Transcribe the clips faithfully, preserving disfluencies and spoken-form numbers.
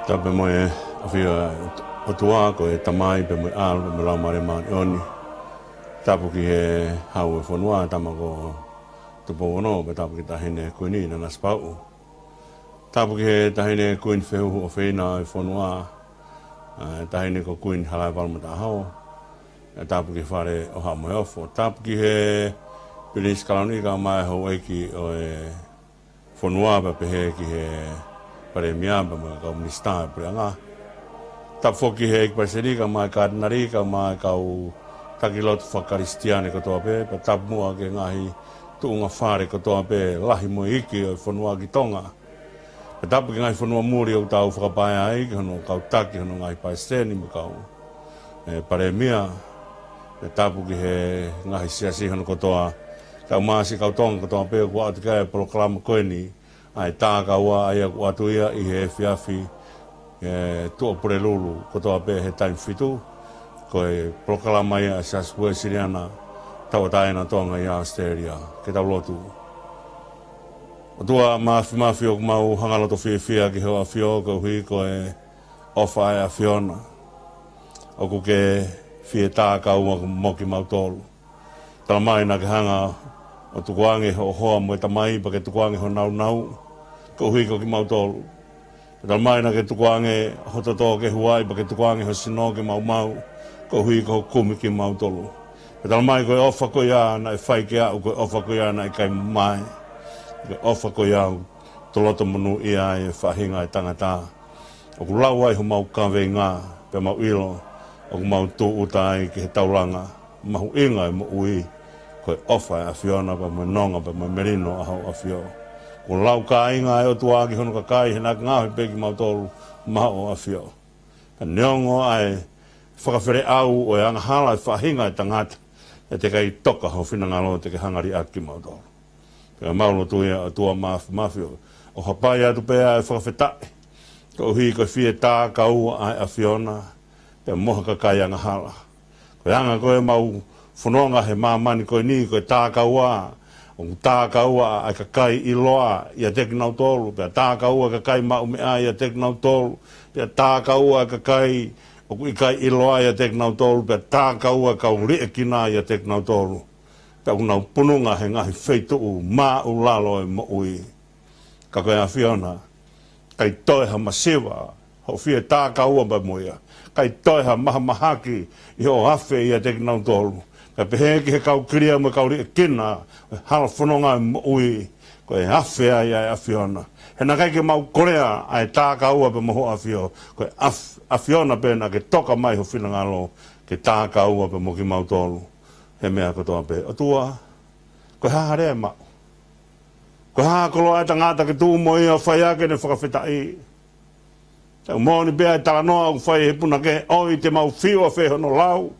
Tapu mo e ʻafio ʻa e ʻOtua, ko e Tamai pea mo e ʻAlo pea mo e Laumālie Māʻoniʻoni. Tapu ki he Hau ʻo e fonua, Tama ko Tupou Ono, pea tapu ki he Taʻahine Kuini Nanasipauʻu. Tapu ki he Taʻahine Kuini Fehuhu ʻofeina ʻo e fonua, ʻa e Taʻahine ko Kuini Halaevalu Mataʻaho. Pea tapu ki he Fale ʻo Haʻa Moheofo. Tapu ki he Pilinisi Kalauni kae ʻumaʻā e houʻeiki ʻo e fonua, pea pehē ki he Palēmia pea mo e kau minisitā ʻo e puleʻanga. Tapu foki ki he ʻEiki Palesiteni kae ʻumaʻā e Katinali kae ʻumaʻā e kau taki lotu fakakalisitiane kotoa pē, pea tapu muʻa ki he ngaahi tuʻunga fale kotoa pē, lahi mo iiki, ʻo e fonua ki Tonga. Pea tapu ki he ngaahi fonua muli ʻoku tau fakapaea ai, ki hono kau taki, hono ngaahi palesiteni mo e kau, ē, palēmia. Pea tapu ki he ngaahi siasi hono kotoa, kae ʻumaʻā siʻi kau Tonga kotoa pē ʻoku ʻoatu ki ai e polokalama ko eni, ʻa e Tākaua, ʻa ia ʻoku ʻoatu ia ʻi he efiafi, ē, Tuʻapulelulu kotoa pē he taimi fitu. Ko e polokalama ia ʻa e Siasi Uēsiliana Tauʻatāina ʻo Tonga ʻi ʻAositelēlia. Ke tau lotu. ʻOtua Māfimafi, ʻoku mau hanga loto fiefia ki hoʻo ʻAfio koeʻuhi ko e ʻofa ʻa e ʻAfiona ʻoku ke fie tākaua mo kimautolu. Talamai naʻa ke hanga ʻo tukuange hoʻo hoa mo e Tamai, pea ke tukuange ho nāunau koeʻuhi ko kimautolu. Talamai naʻa ke tukuange ho toto ke huaʻi, pea ke tukuange ho sino ke maumau koeʻuhi ko hoʻo kumi kimautolu. Talamai ko e ʻofa ko ia naʻe fai kiate au, ko e ʻofa ko ia naʻe ʻikai mamae. Ko e ʻofa ko ia ʻoku tau loto monūʻia ai e faʻahinga ʻo e tangata. ʻOku lau ai homau kaveinga, pea mau ʻilo ʻoku mau tūʻuta ai ki he taulanga mahuʻinga ʻo e moʻui, ko e ʻofa ʻa e ʻAfiona pea mo e nonga pea mo e melino ʻa hoʻo ʻAfio. ʻOku lau kāinga ʻa e ʻOtua ki hono kakai, he naʻa ke ngaohi pē kimautolu maʻa hoʻo ʻAfio. Ka neongo ʻa e fakafeleʻau ʻo e angahala ʻo e faʻahinga ʻo e tangata, ʻe ʻikai toka ho finangalo te ke hanga liʻaki kimautolu. Pea mau lotu ia, ʻOtua Māfimafi, ʻo hapai atu pē ʻa e fakafetaʻi koeʻuhi ko e fie tākaua ʻa e ʻAfiona pea mo ha kakai angahala. Ko e anga ko ē ʻemau fononga he māmani ko eni, ko e tākaua, ʻoku tākaua ʻa e kakai ʻiloa ʻiate kinautolu, pea tākaua e kakai maʻu meʻa ʻiate kinautolu, pea tākaua e kakai ʻoku ʻikai ʻiloa ʻiate kinautolu, pea tākaua e kau liʻekina ʻiate kinautolu. Pea ʻoku nau pununga he ngaahi feituʻu māʻulalo ʻo e moʻui. Ka ko e ʻAfiona, ʻikai toe ha masiva hoʻo fie tākaua pea mo ia. ʻIkai toe ha mahamahaki ʻi hoʻo afe ʻiate kinautolu. Pea pehē ki he kau kilia mo e kau liʻekina ʻo e hala fononga ʻo e moʻui, ko e afe ai ʻa e ʻAfiona. He naʻe ʻikai ke mau kolea ʻa e tākaua pea mo hoʻo ʻAfio. Ko e ʻAf-, ʻAfiona pē naʻa ke toka mai ho finangalo ke tākaua pea mo kimautolu he meʻa kotoa pē. ʻOtua, ko e hā ha lea ʻe maʻu? Ko e hā ha koloa ʻa e tangata ke tuʻu mo ia ʻo fai ʻaki ʻene fakafetaʻi? He ʻoku moʻoni pē ʻa e talanoa ʻoku fai ʻe he punake, ʻoi te mau fiu ʻafē hono lau,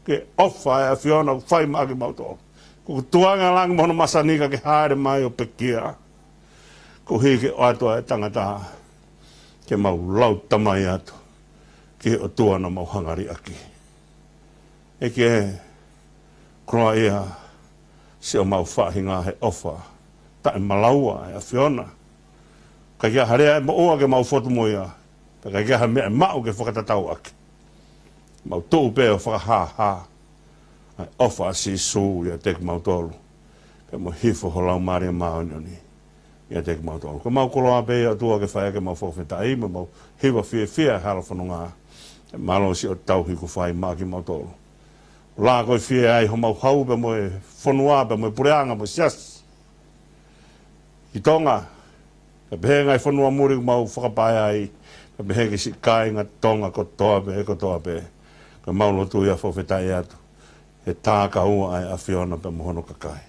ko e ʻofa ʻa e ʻAfiona ʻoku fai maʻa kimautolu. Kuo tukuange ʻa langi mo hono masani ka ke hāʻele mai ʻo pekia. Koeʻuhi ke ʻoatu ʻa e tangata ke mau lau tamai atu ki he ʻOtua naʻa mau hanga liʻaki. ʻEiki ē, koloaʻia siʻomau faʻahinga he ʻofa taʻemalaua ʻa e ʻAfiona. ʻIkai ke ʻi ai ha lea ʻe moʻua ke mau fotu mo ia, pea ʻikai ke ʻi ai ha meʻa ʻe maʻu ke fakatatau ʻaki. Mau tuʻu pē ʻo fakahāhā ʻa e ʻofa ʻa Sīsū ʻiate kimautolu, pea mo e hifo ho Laumālie Māʻoniʻoni ʻiate kimautolu. Ko ʻemau koloa pē ia ʻOtua ke fai ʻaki ʻemau fakafetaʻi mo ʻemau hiva fiefia he hala fononga. Mālō siʻo tauhi kuo fai maʻa kimautolu. Lā ko e fie ai homau hau pea mo e fonua pea mo e puleʻanga mo e siasi ʻi Tonga, pea pehē ngaahi fonua muli ʻoku mau fakapaea ai, pea pehē ki siʻi kāinga Tonga kotoa pē, kotoa pē. Ko ʻemau lotu ia fakafetaʻi atu he tākaua ʻa e ʻAfiona pea mo hono kakai.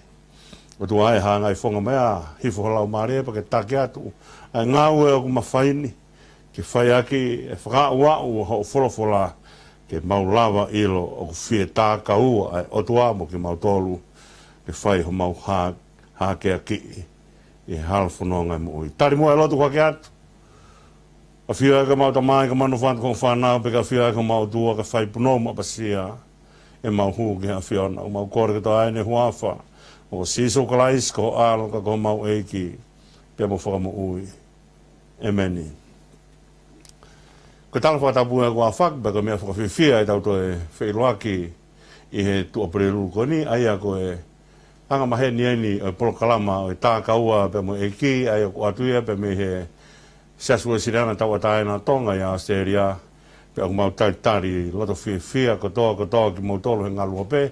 ʻOtua ē, hāngai fonga mai ā, hifo ho Laumālie pea ke taki atu ʻa e ngāue ʻoku mafai ni ke fai ʻaki e fakaaʻuaʻu ʻo hoʻo folofola, ke mau lava ʻilo ʻoku fie tākaua ʻa e ʻOtua mo kimautolu, ke fai homau hā-, hākeakiʻi ʻi he hala fononga ʻo e moʻui. Tali muʻa e lotu kuo hake atu. ʻAfio ʻa e ʻEiki ko homau Tamai, ke mau nofo atu ko hoʻo fānau, pea ke ʻafio ʻa e ʻEiki ko homau ʻOtua, ke fai punou mo ʻapasia ʻemau hū ki he ʻAfiona. ʻOku mau kole kotoa ʻi heʻene huafa, ʻo Sīsū Kalaisi ko ho ʻAlo ka ko homau ʻEiki pea mo Fakamoʻui. ʻEmeni. Ko e tala fakatapu ʻa e kuafak, pea ko e meʻa fakafiefia ʻetau toe feʻiloaki ʻi he tuʻapulelulu ko eni, ʻa ia ko e anga maheni eni ʻo e polokalama ʻo e Tākaua pea mo e ʻEiki, ʻa ia ʻoku ʻoatu ia pea mei he Siasi Uēsiliana Tauʻatāina ʻo Tonga ʻi ʻAositelēlia, pea ʻoku mau talitali loto fiefia kotoa kotoa kimoutolu he ngaluope,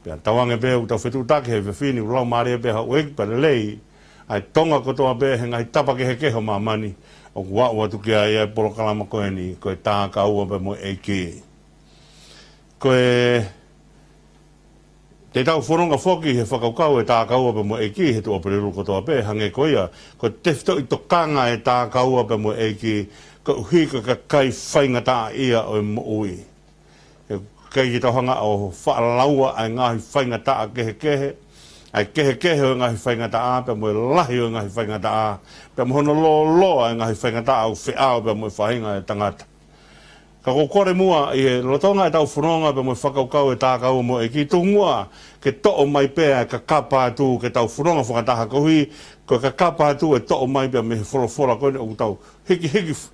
pea tauange pē ʻoku tau fetuʻutaki he efiafi ni ʻoku laumālie pē ha ʻEiki pea lelei ʻa e Tonga kotoa pē he ngaahi tapa kehekehe ʻo māmani, ʻoku aʻu atu ki ai ʻa e polokalama ko eni, ko e Tākaua pea mo e ʻEiki. Ko e te tau fononga foki he fakakaukau ʻo e Tākaua pea mo e ʻEiki he tuʻapulelulu kotoa pē, hangē ko ia, ko e tefitoʻi tokanga ʻa e Tākaua pea mo e ʻEiki, koeʻuhi ko e kakai faingataʻaʻia ʻo e moʻui. ʻIkai ke tau hanga ʻo faʻalaua ʻa e ngaahi faingataʻa kehekehe, ʻa e kehekehe ʻo e ngaahi faingataʻa, pea mo e lahi ʻo e ngaahi faingataʻa, pea mo hono lōloa ʻa e ngaahi faingataʻa ʻoku feʻao pea mo e faʻahinga ʻo e tangata. Ka ʻoku ou kole muʻa ʻi he lolotonga ʻetau fononga pea mo e fakakaukau ʻo e Tākaua pea mo e ʻEiki, tuku muʻa ke toʻo mai pē ʻa e kakapa atu ke tau fononga fakataha koeʻuhi, ko e kakapa atu ʻe toʻo mai pea mei he folofola ko eni ʻoku tau hikihiki f-,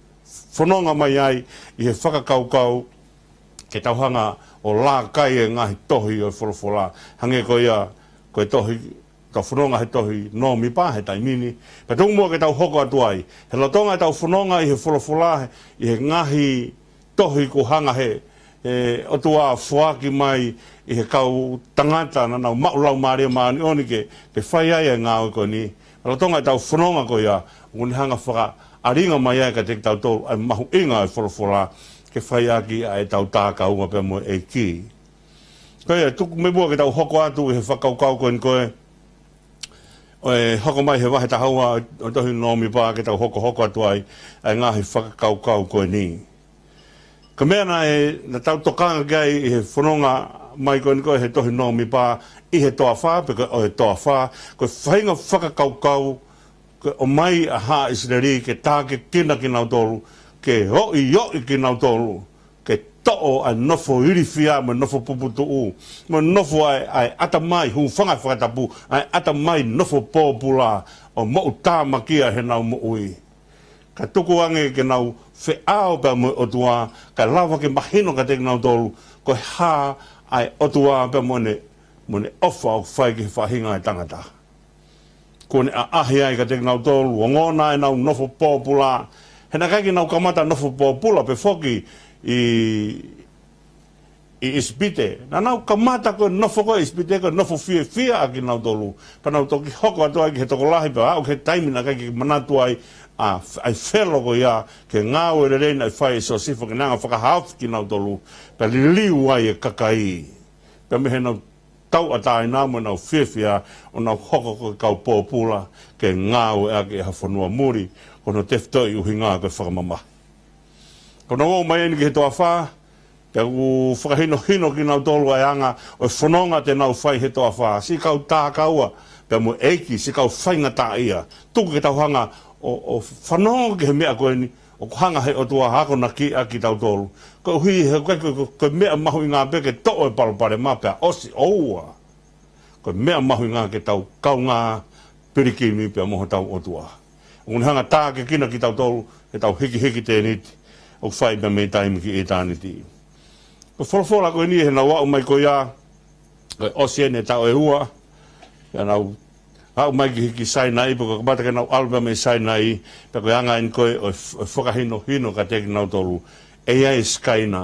fononga mai ai ʻi he fakakaukau ke tau hanga ʻo lākai e ngaahi tohi ʻo e folofola. Hangē ko ia, ko e tohi, tau fononga he tohi Nōmipa he taimi ni. Pea tuku muʻa ke tau hoko atu ai. He lolotonga ʻetau fononga ʻi he folofola, ʻi he ngaahi tohi kuo hanga he, he ʻOtua ʻo foaki mai ʻi he kau tangata naʻa nau maʻu Laumālie Māʻoniʻoni ke, ke fai ai e ngāue ko eni. Lolotonga ʻetau fononga ko ia, ʻoku ne hanga fakaʻalinga mai ai kiate kitautolu ʻa e mahuʻinga ʻo e folofola ke fai ʻaki ʻa ʻetau Tākaua pea mo e ʻEiki. Ko ia, tuku muʻa ke tau hoko atu ʻi he fakakaukau ko eni ko e, ʻo e hoko mai he vahe taha ua ʻo e tohi Nōmipa ke tau hokohoko atu ai ʻa e ngaahi fakakaukau ko eni. Ko e meʻa naʻe, naʻa tau tokanga ki ai ʻi he fononga mai ko eni ko e he tohi Nōmipa ʻi he toafa, pe ko e ʻo e toafa, ko e faʻahinga fakakaukau, ko e ʻomai ʻa haʻa ʻIsileli ke tākiekina kinautolu, ke oʻioʻi kinautolu, ke toʻo ʻa e nofo ilifia mo e nofo puputuʻu, mo e nofo ʻa e, ʻa e ʻatamai, hūfanga he fakatapu, ʻa e ʻatamai nofo pōpula ʻo moʻutāmakia heʻenau moʻui. Ka tuku ange ke nau feʻao pea mo e ʻOtua, kae lava ke mahino kiate kinautolu ko e hā ʻa e ʻOtua pea mo ʻene, mo ʻene ʻofa ʻoku fai ki he faʻahinga ʻo e tangata. Kuo ne ʻaʻahi ai kiate kinautolu, ongona ʻenau nofo pōpula. He naʻe ʻikai ke nau kamata nofo pōpula pē foki ʻi, ʻi ʻIsipite. Naʻa nau kamata ko e nofo ko ē ʻi ʻIsipite, ko e nofo fiefia ʻa kinautolu. Pea nau toki hoko atu ai ki he tokolahi, pea aʻu ki he taimi naʻe ʻikai ke manatu ai ʻa, ʻa e Felo ko ia ki he ngāue lelei naʻe fai ʻe Siosefo ke ne hanga fakahaofi kinautolu. Pea liliu ai e kakai. Pea mei heʻenau tauʻatāina mo ʻenau fiefia ʻo nau hoko ko e kau pōpula ke ngāueʻaki ʻe ha fonua muli, ko hono tefitoʻi ʻuhinga ko e fakamamahi. Ko ʻenau ō mai eni ki he toafa, pea ʻoku fakahinohino kinautolu ʻa e anga ʻo e fononga te nau fai he toafa, siʻi kau tākaua pea mo e ʻEiki, siʻi kau faingataʻaʻia. Tuku ke tau hanga ʻo, ʻo fanongo ki he meʻa ko eni, ʻoku hanga he ʻOtua ʻo akonakiʻi kitautolu. Koeʻuhi he ko e, ko e, ko e meʻa mahuʻinga pē ke toʻo e palopalema pea ʻosi, ʻoua. Ko e meʻa mahuʻinga ke tau kaungā pilikimi pea mo hotau ʻOtua. ʻOku ne hanga tākiekina kitautolu, ke tau hikihiki tēniti, ʻoku fai pea mei taimi ki ʻitāniti. Ko e folofola ko eni heʻenau aʻu mai ko ia, ko e ʻosi eni e taʻu ʻe ua, heʻenau aʻu mai ki, ki Sainai, pea ko e kamata ke nau ʻalu pea mei Sainai, pea ko e anga eni ko ē ʻo e f-, ʻo e fakahinohino kiate kinautolu. ʻE ʻi ai e Sikaina.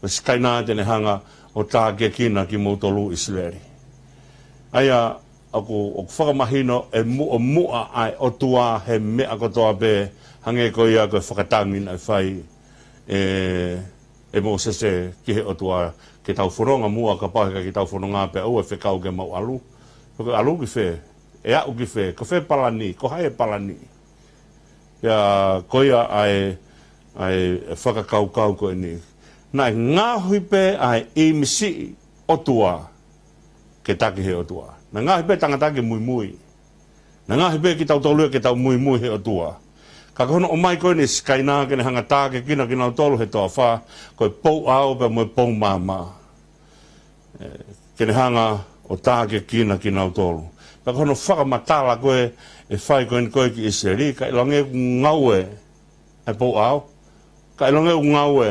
Ko e Sikaina te ne hanga ʻo tākiekina kimoutolu ʻIsileli. ʻA ia, ʻoku, ʻoku fakamahino e muʻomuʻa ʻa e ʻOtua he meʻa kotoa pē, hangē ko ia ko e fakatangi naʻe fai ʻe, ʻe Mōsese ki he ʻOtua, ke tau fononga muʻa kapau he ʻikai ke tau fononga pea ʻoua ʻe fekau ke mau ʻalu. Ko e ʻalu ki fē, ʻe aʻu ki fē, ko fē palani, ko hai e palani. Pea ko ia ʻa e, ʻa e fakakaukau ko eni. Naʻe ngaohi pē ʻa e ʻīmisi ʻOtua ke taki he ʻOtua. Naʻe ngaohi pē tangata ke muimui. Naʻe ngaohi pē kitautolu ia ke tau muimui he ʻOtua. Ka ko hono ʻomai ko eni e Sikaina ke ne hanga tākiekina kinautolu he toafa, ko e pou ʻao pea mo e pou maama. ʻE, ke ne hanga ʻo tākiekina kinautolu. Pea ko hono fakamatala ko ē ʻe fai ko eni ko ē ki ʻIsileli, ka ʻiloange ʻoku ngaue ʻa e pou ʻao, Ka ʻilonga ʻoku ngāue,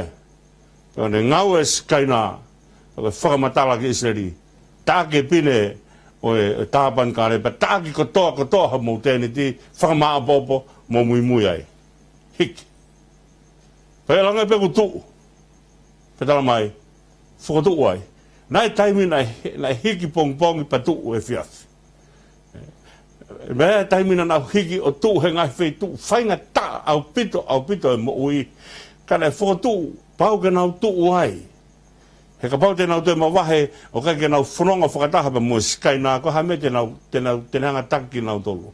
ʻo ne ngāue ʻa e Sikaina, ʻo ne fakamatala ki ʻIsileli, taʻaki e pine ʻo e, ʻo e tāpanekale, pea taʻaki kotoa, kotoa hoʻomou tēniti, fakamāʻopoʻopo, mou muimui ai. Hiki. Pea ʻilonga pē kuo tuʻu, pea tala mai, fokotuʻu ai. Naʻe taimi naʻe, naʻe hiki pongipongi pea tuʻu efiafi. Meʻa taimi naʻa nau hiki ʻo tuʻu he ngaahi feituʻu faingataʻa ʻaupito, ʻaupito e moʻui. Ka naʻe fokotuʻu, pau ke nau tuʻu ai. He kapau te nau toe mavahe, ʻoku ʻikai ke nau fononga fakataha pea mo e Sikaina, ko e hā e meʻa te nau, te nau, te ne hanga ʻo taki kinautolu.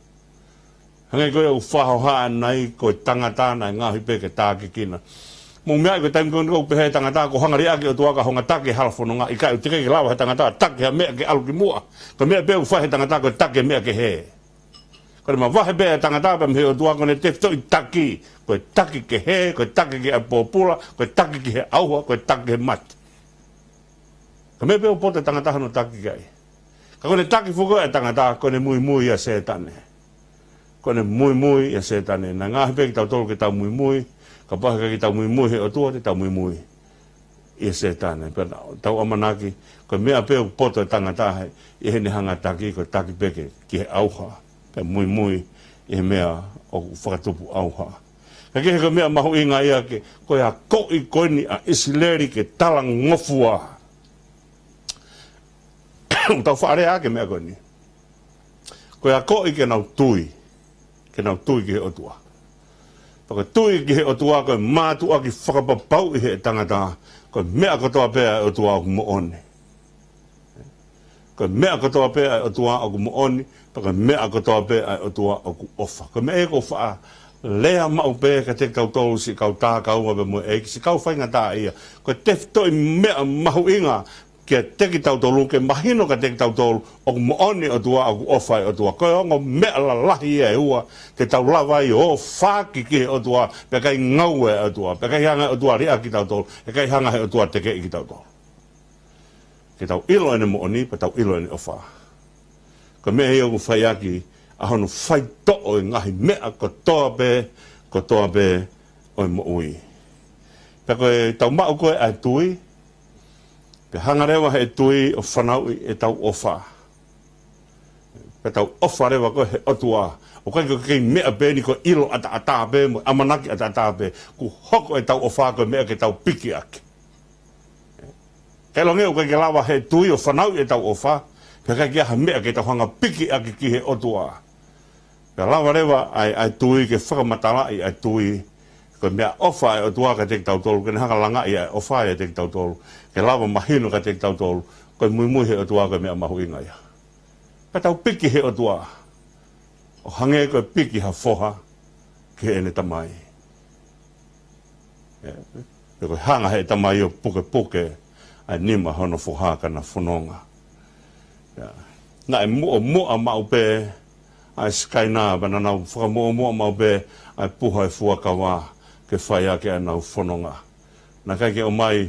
Hangē ko ia ʻoku fakahohaʻa ʻanenai ko e tangata naʻe ngaohi pē ke takiekina. Mou meaʻi ko e taimi ko eni ʻoku pehē ʻe he tangata kuo hanga ʻe he ʻOtua ke hanga ʻo taki e hala fononga, ʻikai, ʻoku teʻeki lava ʻe he tangata ʻo taki ha meʻa ke ʻalu ki muʻa. Ko e meʻa pē ʻoku fai ʻe he tangata ko e taki e meʻa kehe. Ko ʻene mavahe pē ʻa e tangata pea mei he ʻOtua ko ʻene tefitoʻi taki, ko e taki kehe, ko e taki ki he pōpula, ko e taki ki he ʻauha, ko e taki ki he mate. Ko e meʻa pē ʻoku poto e tangata hono taki ki ai. Ka ko ʻene taki foki ʻa e tangata, ko ʻene muimui ʻia Sētane. Ko ʻene muimui ʻia Sētane. Naʻe ngaohi pē kitautolu ke tau muimui, kapau he ʻikai ke tau muimui he ʻOtua, te tau muimui ʻia Sētane. Pea tau ʻamanaki, ko e meʻa pē ʻoku poto e tangata he, ʻi heʻene hanga ʻo taki, ko e taki pē ke, ki he ʻauha. Pea muimui ʻi he meʻa ʻoku fakatupu ʻauha. Ka ko e meʻa mahuʻinga ia ke, ko e akoʻi ko eni ʻa ʻIsileli ke talangofua. ʻOku tau faʻa lea ki he meʻa ko eni. Ko e akoʻi ke nau tui, ke nau tui ki he ʻOtua. Pea ko e tui ki he ʻOtua ko e mātuʻaki fakapapauʻi ʻe he tangata, ko e meʻa kotoa pē ʻa e ʻOtua ʻoku moʻoni. Ko e meʻa kotoa pē ʻa e ʻOtua ʻoku moʻoni, pea ko e meʻa kotoa pē ʻa e ʻOtua ʻoku ʻofa. Ko e meʻa ia ʻoku ou faʻa lea maʻu pē kiate kitautolu siʻi kau tākaua pea mo e ʻEiki, siʻi kau faingataʻaʻia. Ko e tefitoʻi meʻa mahuʻinga kiate kitautolu, ke mahino kiate kitautolu ʻoku moʻoni e ʻOtua, ʻoku ʻofa e ʻOtua. Ko e ongo meʻa lalahi ia ʻe ua te tau lava ai ʻo ʻofa ki, ki he ʻOtua, pea ʻikai ngāue e ʻOtua, pea ʻikai hanga e ʻOtua ʻo liʻaki kitautolu, pea ʻikai hanga he ʻOtua ʻo tekeʻi kitautolu. Ke tau ʻilo ʻene moʻoni, pea tau ʻilo ʻene ʻofa. Ko e meʻa ia ʻoku fai ʻaki ʻa hono faitoʻo e ngaahi meʻa kotoa pē, kotoa pē ʻo e moʻui. Pea ko ʻetau maʻu ko ē ʻa e tui, pea hanga leva ʻe he tui ʻo fanauʻi ʻetau ʻofa. Pea tau ʻofa leva ko ē he ʻOtua. ʻOku ʻikai ko e kiʻi meʻa pē eni ko e ʻilo ʻataʻatā pē, mo e ʻamanaki ʻataʻatā pē. Kuo hoko ʻetau ʻofa ko e meʻa ke tau piki ʻaki. Ka ʻilonga ʻoku ʻikai ke lava ʻe he tui ʻo fanauʻi ʻetau ʻofa, pea ʻikai ke ʻi ai ha meʻa ke tau hanga ʻo piki ʻaki ki he ʻOtua. Pea lava leva ʻa e, ʻa e tui ke fakamatalaʻi ʻa e tui, ko e meʻaʻofa ʻa e ʻOtua kiate kitautolu, ke ne hanga ʻo langaʻi ʻa e ʻofa ʻiate kitautolu, ke lava mahino kiate kitautolu, ko e muimui he ʻOtua ko e meʻa mahuʻinga ia. Pea tau piki he ʻOtua, ʻo hangē ko e piki ha foha ki heʻene tamai. ʻE, pe ko e hanga he tamai ʻo pukepuke ʻa e nima hono foha ka na fononga. ʻIa. Naʻe muʻomuʻa maʻu pē ʻa e Sikaina, pea naʻa nau fakamuʻomuʻa maʻu pē ʻa e puha ʻo e fuakava ke fai ʻaki ʻenau fononga. Naʻe ʻikai ke ʻomai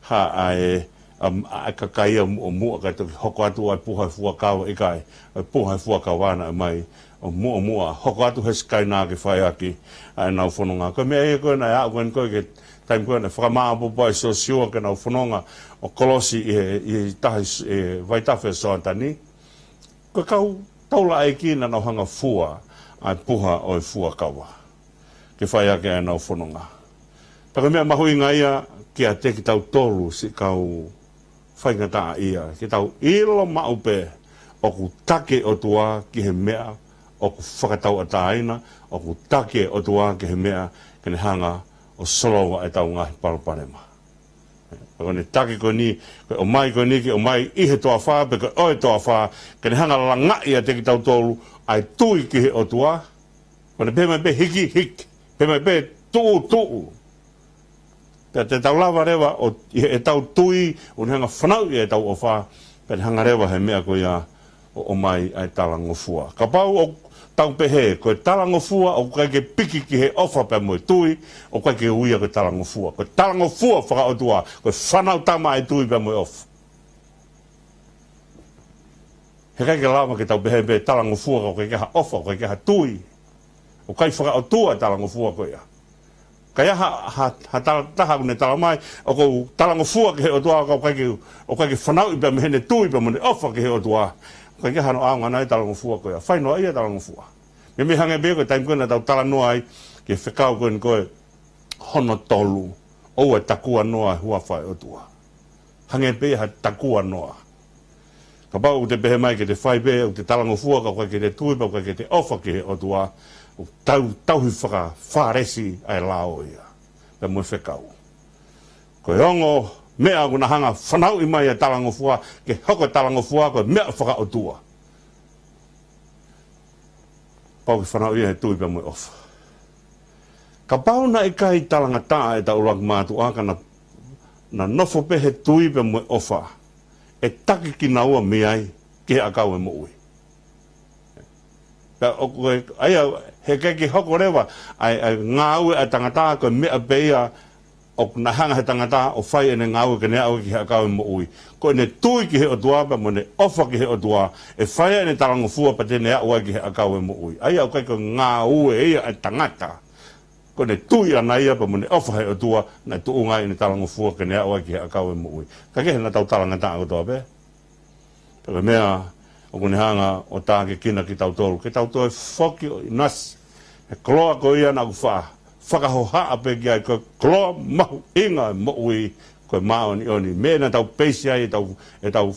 ha ʻa e, ʻa, ʻa e kakai ia muʻomuʻa kae toki hoko atu ʻa e puha ʻo e fuakava, ʻikai, ʻa e puha ʻo e fuakava naʻe ʻomai ʻo muʻomuʻa, hoko atu ʻe he Sikaina ke fai ʻaki ʻa ʻenau fononga. Ko e meʻa ia ko ē naʻe aʻu ko eni ko ē ki he taimi ko ē naʻe fakamāʻopoʻopo ai ʻe Siosiua ke nau fononga ʻo kolosi ʻi he, ʻi he tahi s-, ʻi he vaitafe Soatani. Ko e kau taulaʻeiki naʻa nau hanga ʻo fua ʻa e puha ʻo e fuakava ke fai ʻaki ʻenau fononga. Pea ko e meʻa mahuʻinga ia kiate kitautolu siʻi kau faingataʻaʻia, ke tau ʻilo maʻu pē ʻoku taki e ʻOtua ki he meʻa ʻoku fakatauʻatāina, ʻoku taki e ʻOtua ki he meʻa ke ne hanga ʻo solova ʻetau ngaahi palopalema. Ko ʻene taki ko eni, ko e ʻomai ko eni ke ʻomai ʻi he toafa, pe ko e ʻo e toafa, ke ne hanga ʻo langaʻi ʻiate kitautolu ʻa e tui ki he ʻOtua. Ko ʻene pehē mai pē hiki, hiki, pehē mai pē tuʻu, tuʻu. Pea te tau lava leva ʻo, ʻi heʻetau tui, ʻo ne hanga ʻo fanauʻi ʻetau ʻofa, pea ne hanga leva he meʻa ko ia ʻo ʻomai ʻa e talangofua. Kapau ʻoku tau pehē, ko e talangofua ʻoku ʻikai ke piki ki he ʻofa pea mo e tui, ʻoku ʻikai ke ui ia ko e talangofua. Ko e talangofua fakaʻotua, ko e fānau tama ʻa e tui pea mo e ʻofa. He ʻikai ke lava ke tau pehē pē talangofua ka ʻoku ʻikai ke ʻi ai ha ʻofa, ʻoku ʻikai ke ʻi ai ha tui. ʻOku ʻikai fakaʻotua e talangofua ko ia. Ka ʻi ai ha, ha, ha tala, taha ʻoku ne tala mai, ʻoku ou talangofua ki he ʻOtua, ka ʻoku ʻikai ke, ʻoku ʻikai ke fanauʻi pea mei heʻene tui pea mo ʻene ʻofa ki he ʻOtua. ʻOku ʻikai ke ʻi ai hano ʻaonga ʻa e talangofua ko ia. Fai noa ia talangofua. Meimei hangē pē ko e taimi ko ē naʻa tau talanoa ai ki he fekau ko eni ko e hono tolu. ʻOua ʻe takua noa e huafa ʻo e ʻOtua. Hangē pē ia ha takua noa. Kapau ʻoku te pehē mai ke te fai pē, ʻoku te talangofua, ka ʻoku ʻikai ke te tui, pea ʻoku ʻikai ke te ʻofa ki he ʻOtua, ʻoku tau, tauhi fakafalesi ʻa e lao ia. Pea mo e fekau. Ko e ongo meʻa ʻoku na hanga fanauʻi mai ʻa e talangofua, ke hoko e talangofua ko e meʻa fakaʻotua. Pau ke fanauʻi ia he tui pea mo e ʻofa. Kapau naʻe ʻikai talangataʻa ʻetau ʻuluaki mātuʻa ka na, na nofo pē he tui pea mo e ʻofa, ʻe taki kinaua mei ai ki he ʻakau ʻo e moʻui. Pea ʻoku ʻi ai, ʻa ia, he ʻikai ke hoko leva ʻa e, ʻa e ngāue ʻa e tangata ko e meʻa pē ia ʻoku na hanga he tangata ʻo fai ʻene ngāue ke ne aʻu ki he ʻakau ʻo e moʻui. Ko ʻene tui ki he ʻOtua pea mo ʻene ʻofa ki he ʻOtua, ʻe fai ʻene talangofua pea te ne aʻu ai ki he ʻakau ʻo e moʻui. ʻA ia ʻoku ʻikai ko e ngāue ia ʻa e tangata. Ko ʻene tui ʻana ia pea mo ʻene ʻofa he ʻOtua, naʻe tuʻunga ai ʻene talangofua ke ne aʻu ai ki he ʻakau ʻo e moʻui. Ka ʻoku ʻikai ke na tau talangataʻa kotoa pē. Pea ko e meʻa ʻoku ne hanga ʻo tākiekina kitautolu, ke tau toe foki ʻo ʻinasi he koloa ko ia naʻa ku fa-, fakahohaʻa pē ki ai, ko e koloa mahuʻinga ʻo e moʻui, ko e māʻoniʻoni. Meʻa naʻa tau peisi ai ʻetau, ʻetau,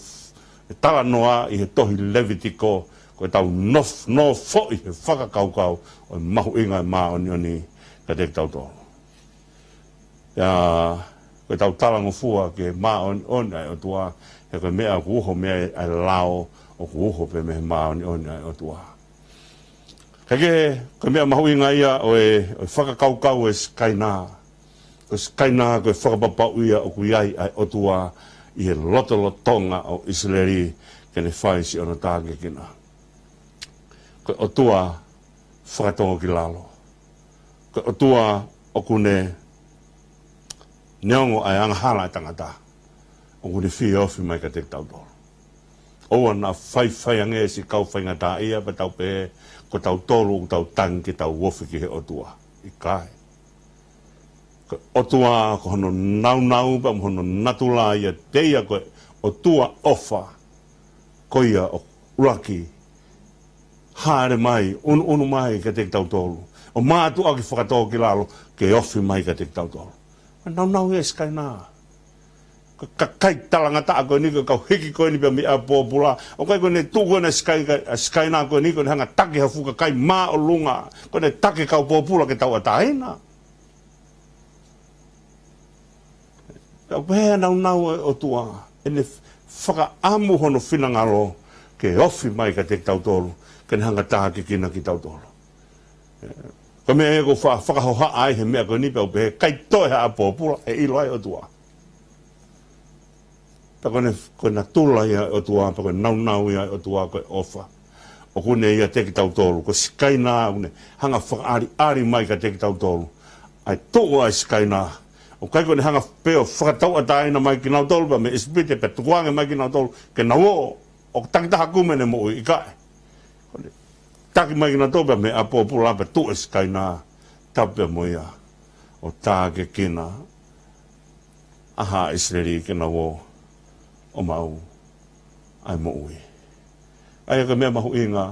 ʻetau talanoa ʻi he tohi Levitiko, ko ʻetau nof-, nofoʻi he fakakaukau ʻo e mahuʻinga ʻo e māʻoniʻoni kiate kitautolu. Pea ko ʻetau talangofua ki he māʻoniʻoni ʻa e ʻOtua, he ko e meʻa ʻoku uho mei ai ʻa e lao, ʻoku uho pē mei he māʻoniʻoni ʻa e ʻOtua. Ka ko e, ko e meʻa mahuʻinga ia ʻo e, ʻo e fakakaukau ʻo e Sikaina. Ko e Sikaina ko e fakapapauʻi ia ʻoku ʻi ai ʻa e ʻOtua ʻi he lotolotonga ʻo ʻIsileli ke ne fai siʻono tākiekina. Ko e ʻOtua fakatōkilalo. Ko e ʻOtua ʻoku ne neongo ʻa e angahala ʻa e tangata, ʻoku ne fie ofi mai kiate kitautolu. ʻOua naʻa faifai ange siʻi kau faingataʻaʻia pea tau pehē ko tautolu ʻoku tau tangi ke tau ofi ki he ʻOtua. ʻIkai. Ko e ʻOtua ko hono naunau pea mo hono natula ia, te ia ko e ʻOtua ʻofa. Ko ia ʻoku ʻuluaki hāʻele mai, ʻunuʻunu mai kiate kitautolu, ʻo mātuʻaki fakatōkilalo ke ofi mai kiate kitautolu. Naunau ia ʻa e Sikaina. Ka, ka ʻikai talangataʻa ko eni, ko e kau hiki ko eni pea mei ʻapōpula, ʻoku ʻikai ko ʻene tuʻu ko ena Sikai-, ʻa e Sikaina ko eni ko ʻene hanga taki ha fukakai māʻolunga, ko ʻene taki kau pōpula ke tauʻatāina. Pea ʻoku pehē ʻa e naunau ʻo e ʻOtua, ʻene fakaʻamu hono finangalo ke ofi mai kiate kitautolu, ke ne hanga tākiekina kitautolu. Ko e meʻa ia ʻoku fa-, fakahohaʻa ai he meʻa ko eni pea ʻoku pehē ʻikai toe ha ʻapōpula ʻe ʻilo ai ʻOtua. Pea ko ʻene, ko e natula ia ʻo e ʻOtua, pea ko e naunau ia ʻo e ʻOtua ko e ʻofa. ʻOku ne ʻiate kitautolu, ko e Sikaina ʻoku ne hanga fakaʻaliʻali mai kiate kitautolu ʻa e tuʻu ʻa e Sikaina. ʻOku ʻikai ko ʻene hanga pē ʻo fakatauʻatāina mai kinautolu pea mei ʻIsipite pea tukuange mai kinautolu ke nau ō ʻo takitaha kumi ʻene moʻui, ʻikai. Ko ʻene taki mai kinautolu pea mei ʻapōpula pea tuʻu ʻa e Sikaina, tapu pea mo ia ʻo tākiekina ʻa haʻa ʻIsileli ke nau ō ʻo maʻu ʻa e moʻui. ʻA ia ko e meʻa mahuʻinga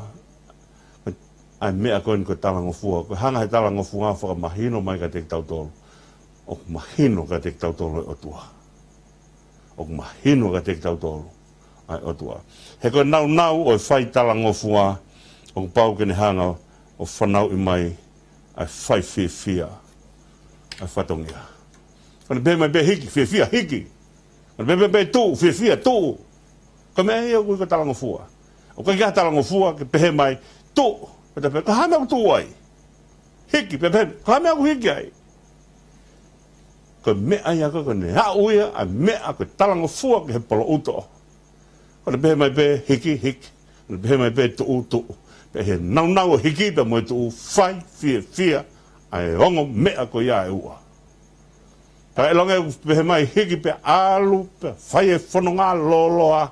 ʻa e meʻa ko eni ko e talangofua, ko e hanga he talangofua fakamahino mai kiate kitautolu ʻoku mahino kiate kitautolu ʻa e ʻOtua. ʻOku mahino kiate kitautolu ʻa e ʻOtua. He ko e naunau ʻo e fai talangofua, ʻoku pau ke ne hanga ʻo fanauʻi mai ʻa e fai fiefia ʻa e fatongia. Ko ʻene pehē mai pē hiki, fiefia, hiki. Ko ʻene pehē mai pē tuʻu, fiefia, tuʻu. Ko e meʻa ia ʻoku ui ko e talangofua. ʻOku ʻikai ke ʻi ai ha talangofua ke pehē mai tuʻu, pea te pehē, ko e hā e meʻa ʻoku tuʻu ai? Hiki, pea pehē, ko e hā e meʻa ʻoku hiki ai? Ko e meʻa ia ko ē, ko ʻene aʻu ia ʻa e meʻa ko e talangofua ki he poloʻuto. Ko ʻene pehē mai pē hiki, hiki. Ko ʻene pehē mai pē tuʻu, tuʻu. Pea ʻi he naunau ʻo e hiki pea mo e tuʻu, fai fiefia ʻa e ongo meʻa ko ia ʻe ua. Pea ʻilonga ʻoku pehē mai hiki pea ʻalu, pea fai e fononga lōloa,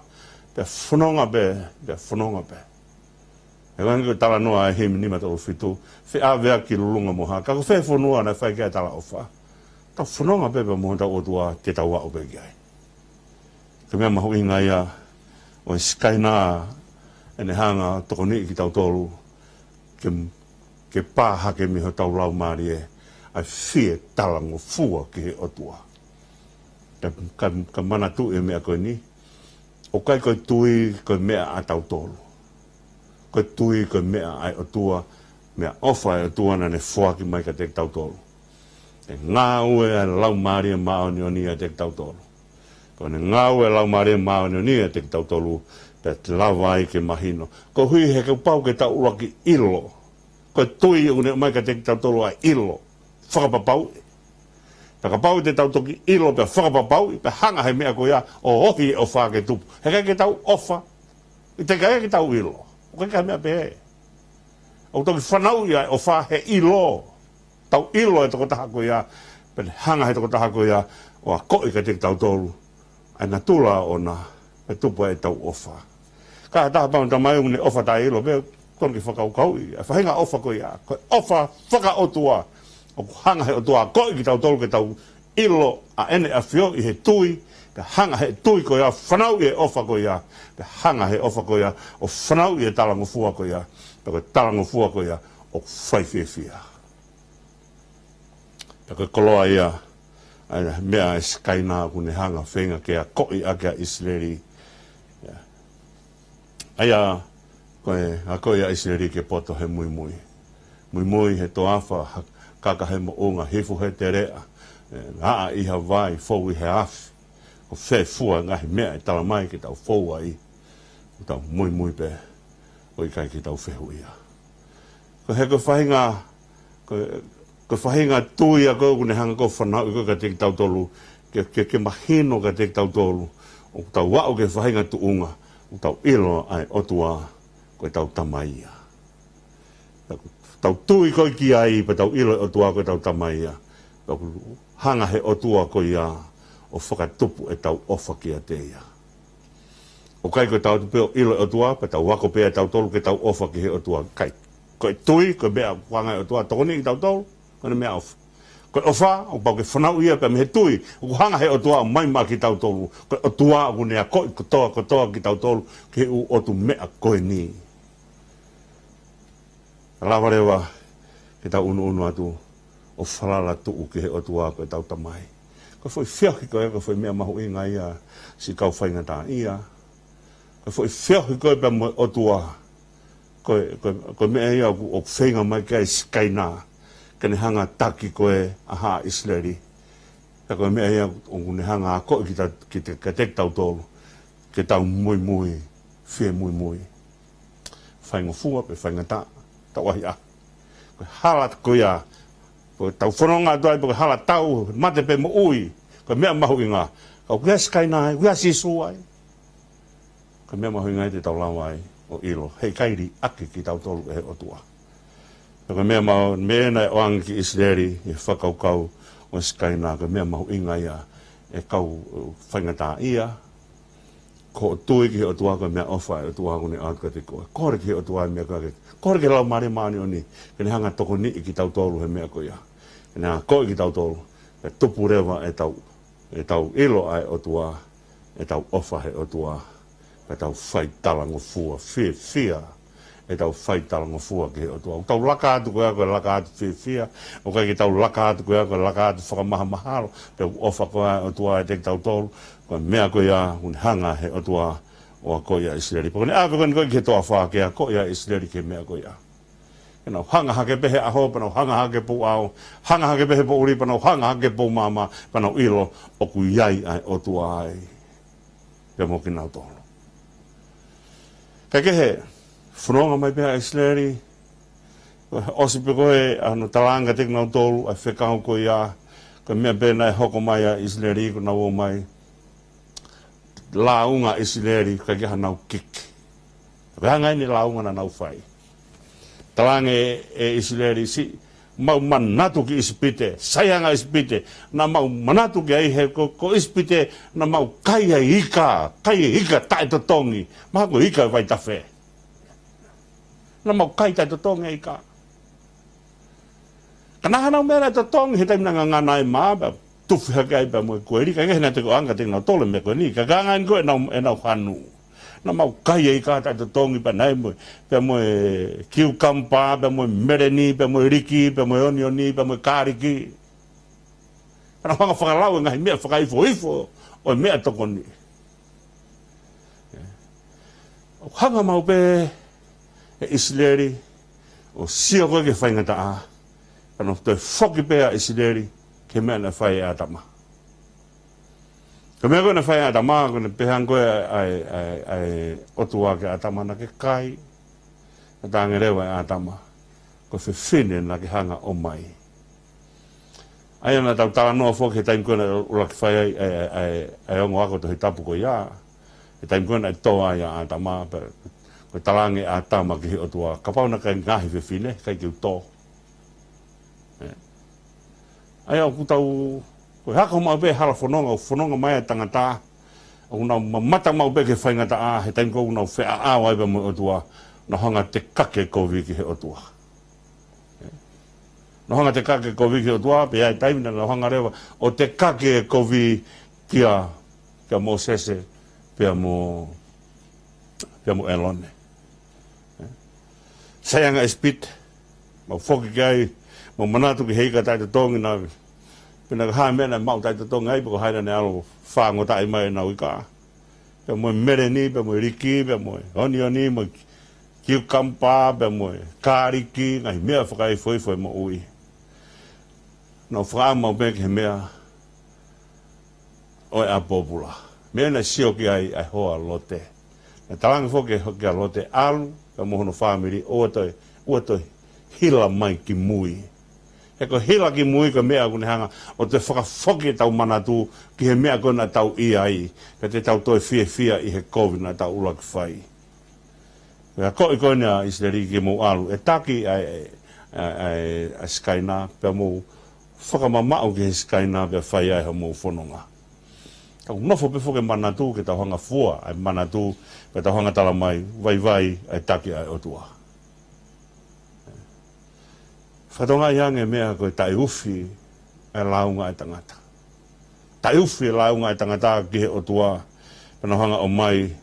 pea fononga pē, pea fononga pē. He ko e talanoa ʻa e himi nima tolu fitu, feʻaveaki, lulunga mo hā, ka ko fē fonua naʻe fai ki ai e talaʻofa? Tau fononga pē pea mo hotau ʻOtua te tau aʻu pē ki ai. Ko e meʻa mahuʻinga ia ʻo e Sikaina, ʻene hanga ʻo tokoniʻi kitautolu ke, ke pā hake mei hotau laumālie ʻa e fie talangofua ki he ʻOtua. Ka, ka, ka manatuʻi e meʻa ko eni, ʻoku ʻikai ko e tui ko e meʻa ʻatautolu. Ko e tui ko e meʻa ʻa e ʻOtua, meʻaʻofa ʻa e ʻOtua naʻa ne foaki mai kiate kitautolu. ʻE ngāue ʻa e Laumālie Māʻoniʻoni ʻiate kitautolu. Ko ʻene ngāue ʻa e Laumālie Māʻoniʻoni ʻiate kitautolu, pea te lava ai ke mahino. Koeʻuhi he kuo pau ke tau ʻuluaki ʻilo. Ko e tui ʻoku ne ʻomai kiate kitautolu ʻa e ʻilo fakapapauʻi. Pea kapau te tau toki ʻilo pea fakapapauʻi, pea hanga he meʻa ko ia ʻo ohi e ʻofa ke tupu. He ʻikai ke tau ʻofa, ʻe ʻikai ke tau ʻilo. ʻOku ʻikai ha meʻa pehē. ʻOku toki fanauʻi ʻa e ʻofa he ʻilo. Tau ʻilo e tokotaha ko ia, pea ne hanga he tokotaha ko ia ʻo akoʻi kiate kitautolu ʻa e natula ʻoʻona, pea tupu ai ʻetau ʻofa. Ka ʻi he taha pē ʻoku ne tamai ʻoku ne ʻofa taʻeʻilo, pea tonu ke fakakaukauʻi ʻa e faʻahinga ʻofa ko ia. Ko e ʻofa fakaʻotua. ʻOku hanga he ʻOtua ʻo akoʻi kitautolu ke tau ʻilo ʻa ʻEne ʻAfio ʻi he tui, pea hanga he tui ko ia ʻo fanauʻi e ʻofa ko ia, pea hanga he ʻofa ko ia ʻo fanauʻi e talangofua ko ia, pea ko e talangofua ko ia ʻoku fai fiefia. Pea ko e koloa ia ʻa e meʻa ʻa e Sikaina ʻoku ne hanga ʻo feinga ke akoʻi ʻaki ʻa ʻIsileli. ʻA ia, ko e akoʻi ʻa ʻIsileli ke poto he muimui. Muimui he toafa, ha-, kaka he moʻunga, hifo he teleʻa, ʻe, aʻa ʻi ha vai, fou ʻi he afi. Ko fē fua ngaahi meʻa ʻe talamai ke tau fou ai, ʻoku tau muimui pē, ʻo ʻikai ke tau fehuʻia. Ko e hā ko e faʻahinga, ko e, ko e faʻahinga tui ia ko ē ʻoku ne hanga ʻo fanauʻi ko ē kiate kitautolu, ke, ke, ke mahino kiate kitautolu, ʻoku tau aʻu ki he faʻahinga tuʻunga, ʻoku tau ʻilo ʻa e ʻOtua ko ʻetau Tamai ia. Tau, tau tui ko ē ki ai, pea tau ʻilo ʻa e ʻOtua ko ʻetau Tamai ia. Pea ʻoku hanga he ʻOtua ko ia ʻo fakatupu ʻetau ʻofa kiate ia. ʻOku ʻikai ko ʻetau tupu pē ʻo ʻilo ʻa e ʻOtua, pea tau ako pē ʻe tautolu ke tau ʻofa ki he ʻOtua, ʻikai. Ko e tui, ko e meʻa ʻoku hanga he ʻOtua ʻo tokoniʻi kitautolu, ko ʻene meʻaʻofa. Ko e ʻofa, ʻoku pau ke fanauʻi ia pea mei he tui, ʻoku hanga he ʻOtua ʻo ʻomai maʻa kitautolu. Ko e ʻOtua ʻoku ne akoʻi kotoa, kotoa kitautolu, ki he ʻū ʻotu meʻa ko eni. Ka lava leva ke tau ʻunuʻunu atu ʻo falala tuʻu ki he ʻOtua ko ʻetau Tamai. Ko e foʻi feohi ko ē, ko e foʻi meʻa mahuʻinga ia siʻi kau faingataʻaʻia. Ko e foʻi feohi ko ē pea mo e ʻOtua. Ko e, ko e, ko e meʻa ia ʻoku, ʻoku feinga mai ki ai ʻa e Sikaina, ke ne hanga ʻo taki ko ē ʻa Haʻa ʻIsileli. Pea ko e meʻa ia ʻoku ne hanga ʻo akoʻi kita, kita, kiate kitautolu, ke tau muimui, fie muimui. Faingofua pe faingataʻa, tau ʻahiʻahi. Ko e hala ko ia, ko ʻetau fononga atu ai, pe ko e hala tau, mate pe moʻui, ko e meʻa mahuʻinga. Ka ʻoku ʻi ai ʻa e Sikaina ai, ʻoku ʻi ai ʻa Sīsū ai. Ko e meʻa mahuʻinga ia te tau lava ai ʻo ʻilo, he ʻikai liʻaki kitautolu ʻe he ʻOtua. Pea ko e meʻa mau, meʻa naʻe ʻoange ki ʻIsileli, ʻi he fakakaukau ʻo e Sikaina, ko e meʻa mahuʻinga ia ʻe kau faingataʻaʻia, ko hoʻo tui ki he ʻOtua ko e meʻaʻofa ʻa e ʻOtua ʻoku ne ʻoatu kiate koe. Kole ki he ʻOtua e meʻa ko ē, kole ki he Laumālie Māʻoniʻoni, ke ne hanga ʻo tokoniʻi kitautolu he meʻa ko ia. Ke ne akoʻi kitautolu, ke tupu leva ʻetau, ʻetau ʻilo ʻa e ʻOtua, ʻetau ʻofa he ʻOtua, pea tau fai talangofua fiefia. ʻEtau fai talangofua ki he ʻOtua. ʻOku tau laka atu ko ia ko e laka atu fiefia. ʻOku ʻikai ke tau laka atu ko ia ko e laka atu fakamahamahalo. Pea ʻoku ʻofa ko ia ʻa e ʻOtua ʻiate kitautolu. Ko e meʻa ko ia, ʻoku ne hanga he ʻOtua ʻo akoʻi ʻa ʻIsileli. Pea ko ʻene ʻave ko eni ko ē ki he toafa ke akoʻi ʻa ʻIsileli ki he meʻa ko ia. Ke nau hanga hake pē he ʻaho, pea nau hanga hake pē ʻaho, hanga hake pē he poʻuli, pea nau hanga hake pē maama, pea nau ʻilo ʻoku ʻi ai ʻa e ʻOtua ai pea mo kinautolu. Kae kehe, fononga mai pē ʻa ʻIsileli, ʻosi pē ko ē ʻa hono talaange kiate kinautolu ʻa e fekau ko ia, ko e meʻa pē naʻe hoko mai ʻa ʻIsileli, ko ʻenau ō mai, lāunga ʻa ʻIsileli, ʻikai ke ʻi ai hanau kiki. Ko e hā nai ʻene lāunga naʻa nau fai? Talaange ʻe ʻIsileli, siʻi mau manatu ki ʻIsipite, sai ange ʻa ʻIsipite, naʻa mau manatu ki ai he ko, ko ʻIsipite, naʻa mau kai ai ika, kai ai ika taʻetotongi, mahalo ko e ika vaitafe. Naʻa mau kai taʻetotongi e ika. Ka naʻe ʻi ai hanau meʻa naʻe totongi he taimi naʻe ngangana ai e mā, pea tufi hake ai pea mo e kueli, ka ʻikai ke na teko anga te nau tole meʻa ko eni, ka ka anga ko ē ʻenau, ʻenau hanu. Naʻa mau kai e ika taʻetotongi pea nai mo, pea mo e kiukamba, pea mo e meleni, pea mo e liki, pea mo e onioni, pea mo e kāliki. Ka nau hanga fakalau e ngaahi meʻa fakaifoifo ʻo e meʻatokoni. ʻOku hanga maʻu pē ʻe ʻIsileli ʻo sio ko ē ki he faingataʻa, ka nau toe foki pē ʻa ʻIsileli ki he meʻa naʻe fai ʻe ʻĀtama. Ko e meʻa ko ē naʻe fai ʻe ʻĀtama, ko ʻene pehē ange ko ē ʻa e, ʻa e, ʻa e ʻOtua kia ʻĀtama naʻa ke kai, naʻe talaange leva ʻe ʻĀtama, ko e fefine naʻa ke hanga ʻo ʻomai. ʻA ia naʻa tau talanoa foki he taimi ko ē naʻe ʻuluaki fai ai ʻa e, ʻa e, ʻa e ongo ako Tohi Tapu ko ia. He taimi ko ē naʻe tō ai ʻa ʻĀtama, pea ko e talaange ʻe ʻĀtama ki he ʻOtua, kapau naʻa ke ngaohi fefine, ʻikai ke u tō. ʻE. ʻA ia ʻoku tau, ko e hako maʻu pē hala fononga, ʻo fononga mai e tangata, ʻoku nau mamata maʻu pē ki he faingataʻa, he taimi ko ē ʻoku nau feʻaʻau ai pea mo e ʻOtua, nau hanga tekaki e kovi ki he ʻOtua. Nau hanga tekaki e kovi ki he ʻOtua, pea ʻi ai e taimi naʻa nau hanga leva ʻo tekaki e kovi kia, kia Mōsese, pea mo, pea mo ʻĒlone. Sai ange ʻa ʻIsipite, mau foki ki ai, mau manatu ki he ika taʻetotongi naʻe, pe naʻe ʻi ai ha meʻa naʻe maʻu taʻetotongi ai, pe ko hai naʻa ne ʻalu ʻo fāngotaʻi mai ʻenau ika. Pea mo e meleni, pea mo e liki, pea mo e onioni, mo e kiukamba, pea mo e kāliki, ngaahi meʻa fakaifoifo ʻo e moʻui. Nau fakaʻamu maʻu pē ki he meʻa ʻo e ʻapi pōpula. Meʻa naʻe sio ki ai ʻa e hoa ʻo Lote. Naʻe talaange foki kia Lote ʻalu, pea mo hono fāmili, ʻoua toe, ʻoua toe hila mai ki mui. He ko e hila ki mui ko e meʻa ʻoku ne hanga ʻo toe fakafoki ʻetau manatu ki he meʻa ko ē naʻa tau ʻi ai, pea te tau toe fiefia ʻi he kovi naʻa tau ʻuluaki fai. Pea ko e akoʻi ko eni ʻa ʻIsileli ke mou ʻalu, ʻe taki ʻa e, ʻa e, ʻa e, ʻa e Sikaina, pea mou fakamamaʻu ki he Sikaina, pea fai ai hoʻomou fononga. Tau nofo pē foki e manatu ke tau hanga fua ʻa e manatu, pea tau hanga tala mai, vaivai ʻa e taki ʻa e ʻOtua. Fakatokangaʻi ange e meʻa ko e taʻeufi e lāunga e tangata. Taʻeufi e lāunga e tangata ki he ʻOtua, pea nau hanga ʻo ʻomai,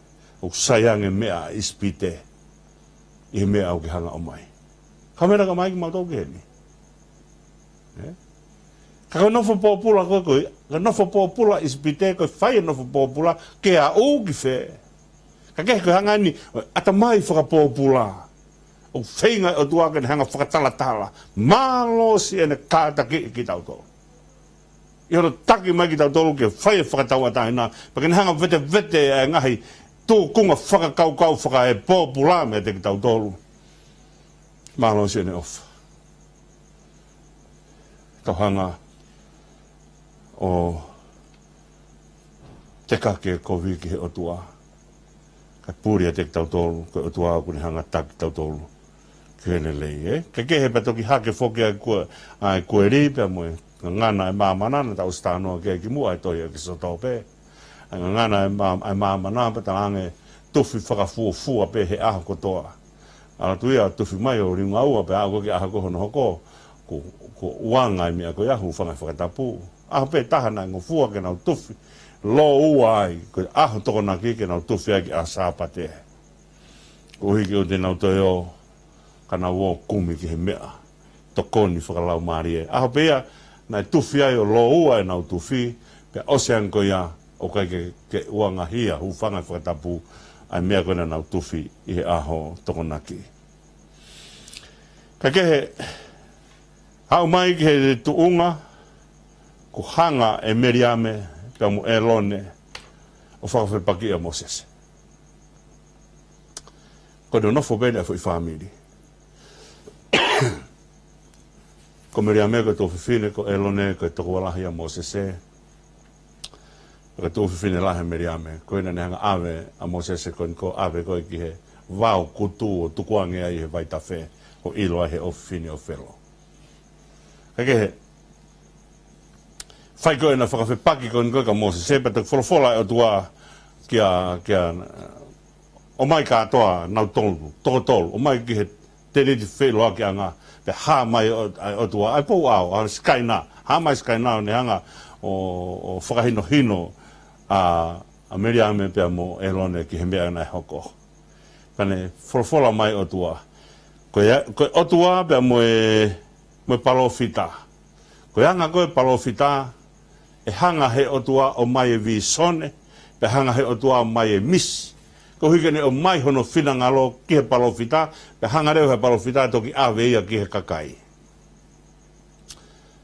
ʻoku sai ange e meʻa ʻa ʻIsipite ʻi he meʻa ʻoku ke hanga ʻo ʻomai. Ka meʻa naʻa ka ʻomai kimautolu ki heni. ʻE? Ka ko e nofo pōpula ko ē, ko e, ka nofo pōpula ʻIsipite, ko e fai e nofo pōpula, ke aʻu ki fē. Ka kehe ko e hanga eni ʻo e ʻatamai fakapōpula. ʻOku feinga e ʻOtua ke ne hanga fakatalatala. Mālō siʻene kātakiʻi kitautolu. ʻI hono taki mai kitautolu ke fai e fakatauʻatāina, pea ke ne hanga vetevete e ngaahi tūkunga fakakaukau fakaepōpula meiate kitautolu. Mālō siʻene ʻofa. Tau hanga ʻo tekaki e kovi ki he ʻOtua. Kae puli ʻiate kitautolu, ko e ʻOtua ʻoku ne hanga taki kitautolu ki heʻene lelei, ē? Kae kehe pea toki hake foki ʻa e kua-, ʻa e kueli pea mo e ngangana e māmani, naʻa tau ʻosi talanoa ki ai kimuʻa he tohi ʻEkisoto pē. ʻA e ngangana e mā-, ʻa e māmani pea talaange tufi fakafuofua pē he ʻaho kotoa. ʻAlu atu ia ʻo tufi mai ʻo liunga ua pea aʻu ki he ʻaho ko ē hono hoko, kuo, kuo ʻuanga e meʻa ko ia, hūfanga he fakatapu. ʻAho pē taha naʻe ngofua ke nau tufi, lōua ai, ko e ʻaho Tokonaki ke nau tufi ai ki he ʻaho Sāpate. Koeʻuhi ke ʻoua te nau toe ō, ka nau ō kumi ki he meʻa tokoni fakalaumālie. ʻAho pē ia naʻe tufi ai ʻo lōua ʻenau tufi, pea ʻosi ange ko ia ʻoku ʻikai ke, ke ʻuangahia, hūfanga he fakatapu, ʻa e meʻa ko ē naʻa nau tufi ʻi he ʻaho Tokonaki. Kae kehe, aʻu mai ki he tuʻunga, kuo hanga ʻe Meliame pea mo ʻĒlone ʻo fakafepakiʻi ʻa Mōsese. Ko e nonofo pē eni ʻa e foʻi fāmili. Ko Meliame ko e tuofefine, ko ʻĒlone ko e tokoua lahi ʻa Mōsese. Ko e tuofefine lahi ʻa Meliame, ko ia naʻa ne hanga ʻave ʻa Mōsese ko eni ʻo ʻave ko ē ki he vao kutu ʻo tukuange ai he vaitafe, ʻo ʻilo ai he ʻofefine ʻo Felo. Kae kehe, fai ko ē ʻena fakafepaki ko eni ko ē kia Mōsese, pea toki folofola e ʻOtua kia, kia, ʻomai kātoa nautolu, toko tolu, ʻomai ki he, tēniti feʻiloakiʻanga, pea hā mai ʻo, ʻa e ʻOtua, ʻa e pou ʻao, ʻa Sikaina, hā mai Sikaina ʻo ne hanga ʻo, ʻo fakahinohino ʻa, ʻa Meliame pea mo ʻĒlone ki he meʻa naʻe hoko. Ka ne folofola mai ʻOtua. Ko e, ko e ʻOtua pea mo e, mo e palōfita. Ko e anga ko ē palōfita, ʻe hanga he ʻOtua ʻo ʻomai e vīsone, pea hanga he ʻOtua ʻo ʻomai e misi. Koeʻuhi ke ne ʻomai hono finangalo ki he palōfita, pea hanga leva he palōfita ʻo toki ʻave ia ki he kakai.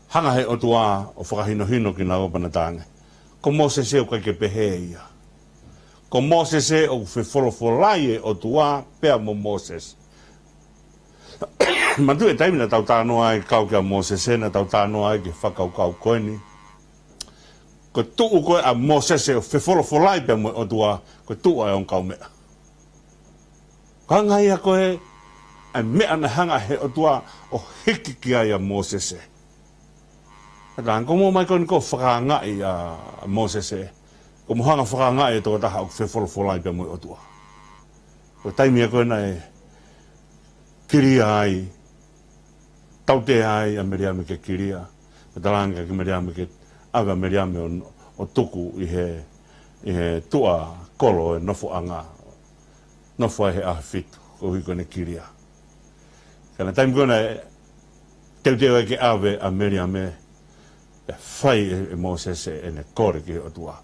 Hanga he ʻOtua ʻo fakahinohino kinaua pea na talaange, ko Mōsese ʻoku ʻikai ke pehē ia. Ko Mōsese ʻoku fefolofolai e ʻOtua pea mo Mōsese. Manatuʻi e taimi naʻa tau talanoa ai kau kia Mōsese, naʻa tau talanoa ai ki he fakakaukau ko eni. Ko e tuʻu ko ē ʻa Mōsese ʻo fefolofolai pea mo e ʻOtua, ko e tuʻu ʻa e ongo kaumeʻa. Ko e anga ia ko ē ʻa e meʻa naʻe hanga he ʻOtua ʻo hiki ki ai ʻa Mōsese. Ka talaange, ko mo mai ko eni ko e fakaangaʻi ʻa Mōsese. Ko mo hanga fakaangaʻi e tokotaha ʻoku fefolofolai pea mo e ʻOtua. Ko e taimi ia ko ē naʻe kilia ai, tautea ai ʻa Meliame ke kilia. Pea talaange kia Meliame ke ʻave ʻa Meliame ʻo, ʻo tuku ʻi he, ʻi he tuʻa kolo ʻo e nofoʻanga. Nofo ai he ʻaho ʻe fitu, koeʻuhi ko ʻene kilia. Ka ko e taimi ko ē naʻe teuteu ai ke ʻave ʻa Meliame, pea fai ʻe, ʻe Mōsese ʻene kole ki he ʻOtua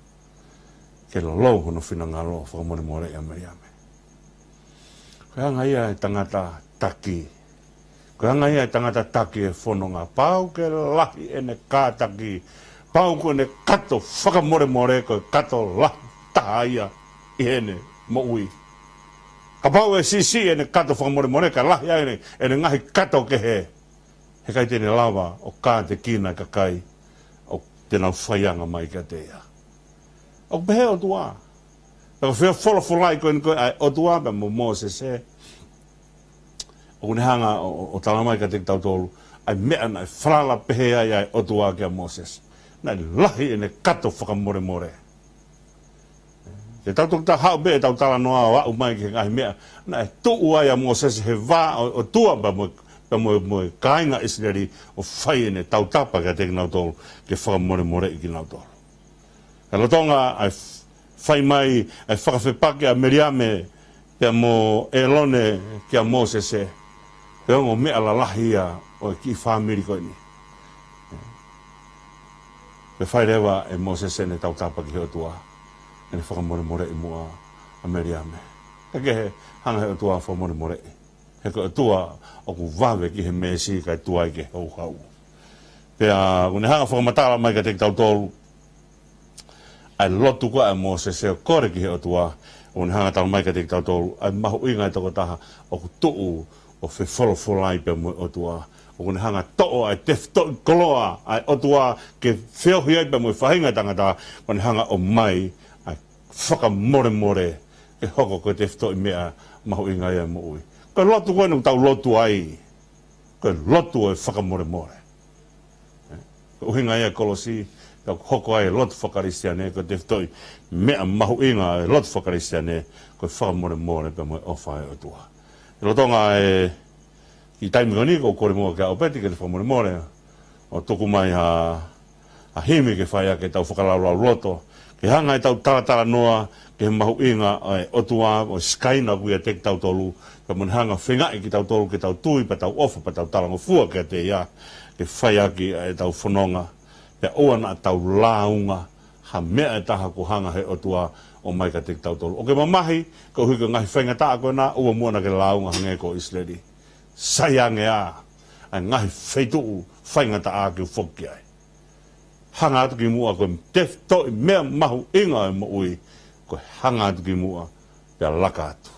ke lolou hono finangalo ʻo fakamolemoleʻi ʻa Meliame. Ko e anga ia e tangata taki. Ko e anga ia e tangata taki e fononga. Pau ke lahi ʻene kātaki. Pau ko ʻene kato fakamolemole ko e kato lahi taha ia ʻi heʻene moʻui. Kapau ʻe siʻisiʻi ʻene kato fakamolemole, ka lahi ai ʻene, ʻene ngaahi kato kehe, heʻikai te ne lava ʻo kātekina e kakai ʻoku te nau faianga mai kiate ia. ʻOku pehē ʻOtua. Pea ko e fefolofolai ko eni ko ē ʻa e ʻOtua pea mo Mōsese, ʻoku ne hanga ʻo, ʻo, ʻo talamai kiate kitautolu ʻa e meʻa naʻe falala pehē ai ʻa e ʻOtua kia Mōsese. Naʻe lahi ʻene kato fakamolemole. Te tau toki ta haʻu pē ʻetau talanoa ʻo aʻu mai ki he ngaahi meʻa naʻe tuʻu ai ʻa Mōsese he vā ʻo, ʻo e ʻOtua pea mo, pea mo, mo e kāinga ʻIsileli ʻo fai ʻene tautapa kiate kinautolu ke fakamolemoleʻi kinautolu. Ka lolotonga ʻa e f-, fai mai ʻa e fakafepaki ʻa Meliame pea mo ʻĒlone kia Mōsese, ko e ongo meʻa lalahi ia ʻo e kiʻi fāmili ko eni. Pea fai leva ʻe Mōsese ʻene tautapa ki he ʻOtua, ʻene fakamolemoleʻi muʻa ʻa Meliame. Kae kehe, hanga he ʻOtua ʻo fakamolemoleʻi. He ko e ʻOtua ʻoku vave ki he mēsi kae tuai ki he houhau. Pea ʻoku ne hanga fakamatala mai kiate kitautolu ʻa e lotu ko ē ʻa Mōsese ʻo kole ki he ʻOtua, ʻoku ne hanga talamai kiate kitautolu ʻa e mahuʻinga e tokotaha ʻoku tuʻu ʻo fefolofolai pea mo e ʻOtua. ʻOku ne hanga toʻo ʻa e tefitoʻi koloa ʻa e ʻOtua ke feohi ai pea mo e faʻahinga tangata, ʻoku ne hanga ʻomai ʻa e fakamolemole ke hoko ko e tefitoʻi meʻa mahuʻinga ia ʻi he moʻui. Ko e lotu ko eni ʻoku tau lotu ai, ko e lotu ʻo e fakamolemole. Ko e ʻuhinga ia e kolosi, ka ʻoku hoko ai e lotu fakakalisitiane, ko e tefitoʻi meʻa mahuʻinga e lotu fakakalisitiane, ko e fakamolemole pea mo e ʻofa ʻa e ʻOtua. Lolotonga e kiʻi taimi ko eni, ʻoku ou kole muʻa kia ʻAupeti ke ne fakamolemole ʻo tuku mai ha, ha himi ke fai ʻaki ʻetau fakalaulauloto, ke hanga ʻetau talatalanoa ki he mahuʻinga ʻo e ʻOtua, ʻo e Sikaina ʻoku ʻiate kitautolu, pea mo ne hanga feingaʻi kitautolu ke tau tui, pea tau ʻofa, pea tau talangofua kiate ia, ke fai ʻaki ʻetau fononga, pea ʻoua naʻa tau lāunga ha meʻa ʻe taha kuo hanga he ʻOtua ʻo ʻomai kiate kitautolu. ʻOku ke mamahi, koeʻuhi ko e ngaahi faingataʻa ko ena, ʻoua muʻa naʻa ke lāunga hangē ko ʻIsileli. Sai ange ā ʻa e ngaahi feituʻu faingataʻa ke u foki ai. Hanga atu ki muʻa ko e tefitoʻi meʻa mahuʻinga ʻo e moʻui, ko e hanga atu ki muʻa, pea laka atu.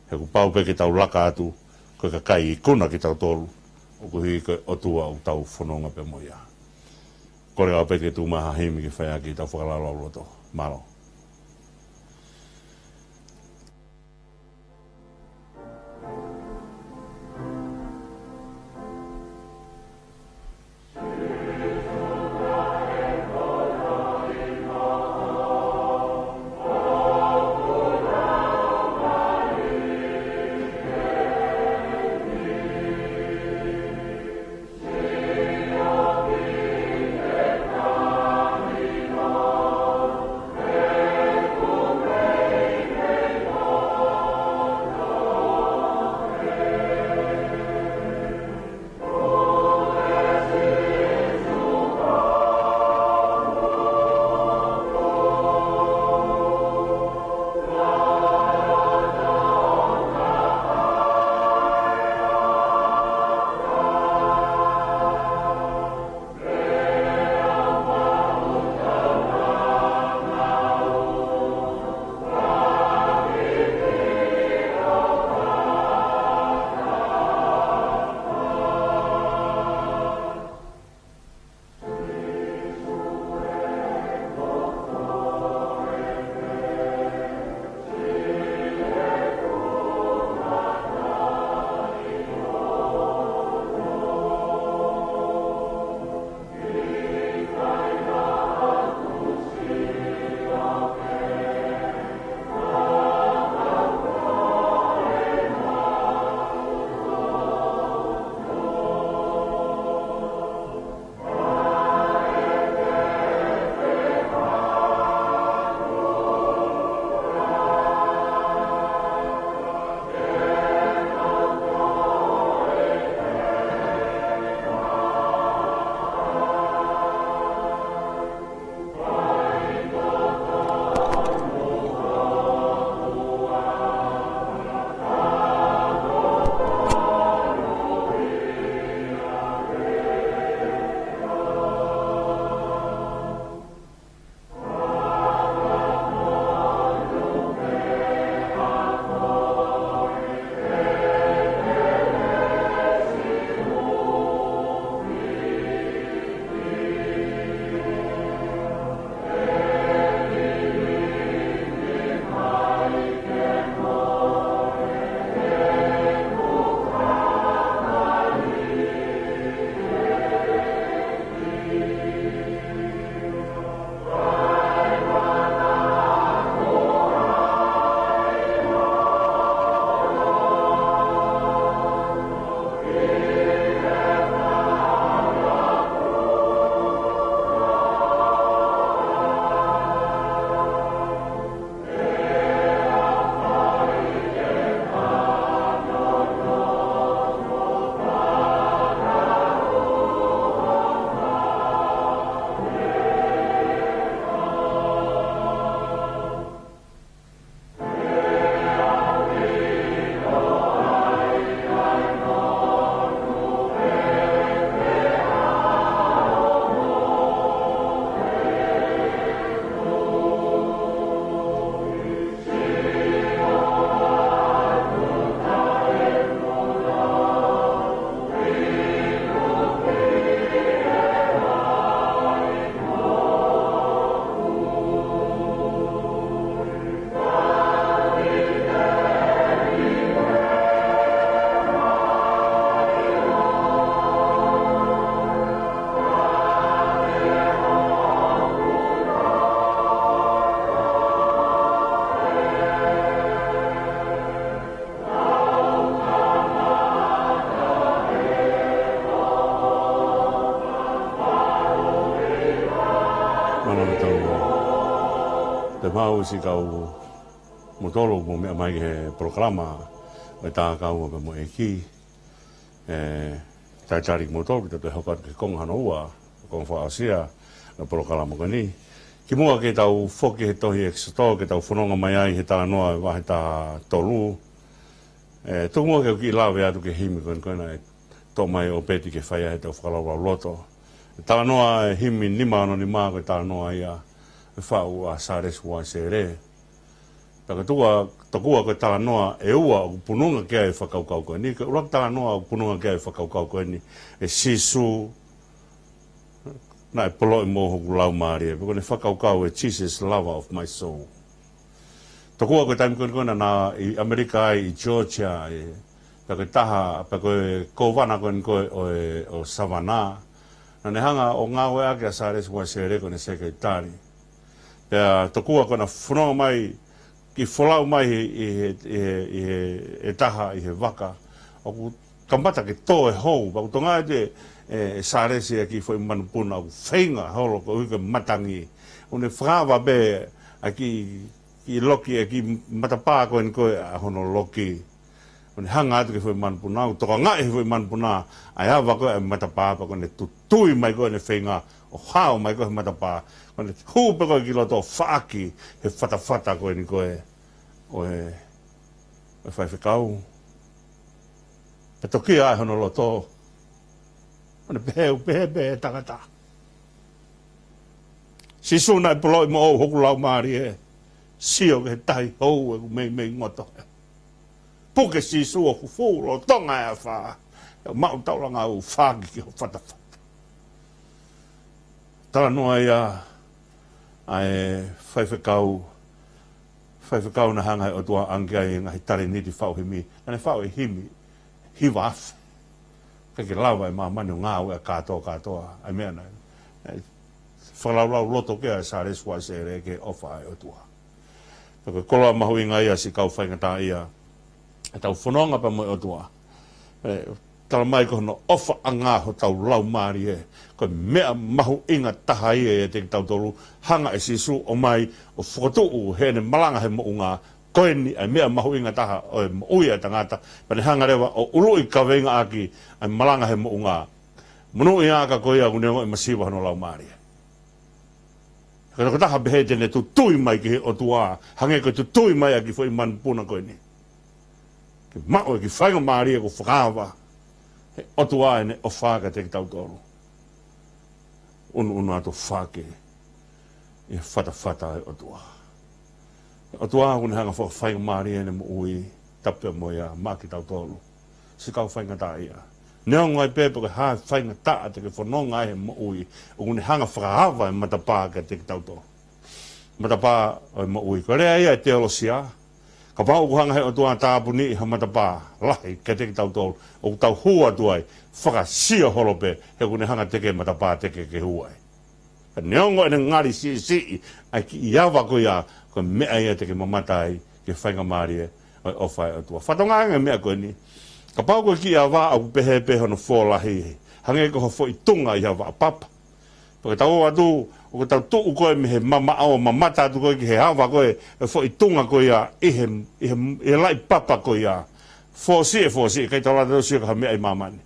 He kuo pau pē ke tau laka atu, ko e kakai ikuna kitautolu, ʻoku ʻi he ʻOtua ʻoku tau fononga pea mo ia. Kole ʻAupeti ke tuku mai ha himi ke fai ʻaki ʻetau fakalaulauloto. Mālō. Mau si kau motolo mo meʻa mai ki he polokalama ʻo e Tākau pea mo e ʻEiki. ʻE, talitali kimoutolu ke tau toe hoko atu ki he konga hono ua, konga fakaʻosi ʻo e polokalama ko eni. Kimuʻa ke tau foki he tohi ʻEkisoto, ke tau fononga mai ai he talanoa ʻo e vahe taha tolu. ʻE, tuku muʻa ke u kiʻi lave atu ki he himi ko eni ko ē naʻe toʻo mai ʻe ʻOpeti ke fai ai ʻetau fakalaulauloto. Talanoa ʻi he himi nima ono nima, ko e talanoa ia ʻo e faʻu ʻa Sālesi Uaisele. Pea ko e tokua, tokua ko e talanoa ʻe ua ʻoku pununga ki ai e fakakaukau ko eni, ko e ʻuluaki talanoa ʻoku pununga ki ai e fakakaukau ko eni, ʻe Sīsū naʻe poloʻi moʻou hoku laumālie, pe ko ʻene fakakaukau ʻe Jesus, lover of my soul. Tokua ko e taimi ko eni ko ē naʻá na ʻi ʻAmelika ai, ʻi Georgia, ʻi, pea ko e taha, pea ko e kōvana ko eni ko ē ʻo, ʻo Savannah, naʻá ne hanga ʻo ngāueʻaki ʻa Sālesi Uaisele ko ʻene sekelitali. Pea tokua ko ʻena fononga mai, kiʻi folau mai ʻi he, ʻi he, ʻi he, ʻi he, ʻe taha ʻi he vaka, ʻoku kamata ke tō e hou, pea ʻoku tokangaʻi ʻe, ʻe, ʻe Sālesi ʻa e kiʻi foʻi manupuna ʻoku feinga holo koeʻuhi ko e matangi. ʻOku ne fakaava pē ʻa e kiʻi, kiʻi loki, ʻa e kiʻi matapā ko eni ko ē ʻa hono loki. ʻOku ne hanga atu ki he foʻi manupuna, ʻo tokangaʻi ʻe he foʻi manupuna ʻa e ava ko ē ʻa e matapā, pea ko ʻene tutui mai ko ē ʻene feinga ʻo hao mai ko ē he matapā. Ko ʻene hū pē ko ē ki loto ʻo faʻaki he fatafata ko eni ko ē ʻo e, ʻo e faifekau. Pea toki ʻā hono loto, ʻo ne pehē, ʻoku pehē pē ʻe he tangata: Sīsū naʻe poloʻi moʻou hoku laumālie, sio ki he tahi hou ʻeku meimei ngoto. Puke Sīsū ʻo fufū lolotonga e afā, ʻo maʻu taulanga ʻo faʻaki ki ho fatafata. Talanoa ia ʻa e faifekau, faifekau naʻe hanga ʻe he ʻOtua ʻo ʻange ki ai e ngaahi talēniti faʻu himi, naʻá ne faʻu e himi hiva afe. ʻIkai ke lava ʻe māmani ʻo ngāueʻaki kātoa ʻa e meʻa naʻe, naʻe fakalaulauloto ki ai ʻa Sālesi Uaisele ki he ʻofa ʻa e ʻOtua. Pea ko e koloa mahuʻinga ia siʻi kau faingataʻaʻia, ʻetau fononga pea mo e ʻOtua. ʻE, talamai ko hono ʻofaʻanga hotau laumālie, ko e meʻa mahuʻinga taha ia ʻiate kitautolu, hanga ʻe Sīsū ʻo ʻomai ʻo fokotuʻu heʻene malanga he moʻunga, ko eni ʻa e meʻa mahuʻinga taha ʻo e moʻui ʻa e tangata, pea ne hanga leva ʻo ʻuluʻi kaveinga ʻaki ʻa e malanga he moʻunga. Monūʻia ʻa e ʻaho ko ia ʻoku ne ongoʻi masiva hono laumālie. Ka ko e tokotaha pehē te ne tutui mai ki he ʻOtua, hangē ko e tutui mai ʻa e kiʻi foʻi manupuna ko eni, ke maʻu e kiʻi faingamālie kuo fakaava ʻe he ʻOtua ʻene ʻofa kiate kitautolu. ʻUnuʻunu atu ʻo faʻaki ʻi he fatafata ʻo e ʻOtua. ʻOtua ʻoku ne hanga ʻo fakafaingamālie ʻene moʻui, tapu pea mo ia maʻa kitautolu, siʻi kau faingataʻaʻia. Neongo ai pē pe ko e hā e faingataʻa te ke fononga ai he moʻui, ʻoku ne hanga ʻo fakaava e matapā kiate kitautolu. Matapā ʻo e moʻui. Ko e lea ia ʻa e teolosia: Kapau ʻoku hanga ʻe he ʻOtua ʻo tāpuniʻi ha matapā lahi kiate kitautolu, ʻoku tau hū atu ai, fakasio holo pē, he ʻoku ne hanga ʻo teke e matapā te ke hū ai. Ka neongo ʻene ngali siʻisiʻi ʻa e kiʻi ava ko ia, ko e meʻa ia te ke mamata ai ki he faingamālie ʻo e ʻofa ʻa e ʻOtua. Fakatokangaʻi ange e meʻa ko eni. Kapau ko e kiʻi ava ʻoku pehē pē hono fō lahi, hangē ko ha foʻi tunga ʻi ha vaʻa papa. Pea ke tau ō atu, ʻo ke tau tuʻu ko ē mei he mamaʻo, mamata atu ko ē ki he ava ko ē, e foʻi tunga ko ia ʻi he, ʻi he, ʻi he laʻi papa ko ia. Fōsiʻi, fōsiʻi, ʻikai tau lava ʻo sio ki ha meʻa ʻi māmani.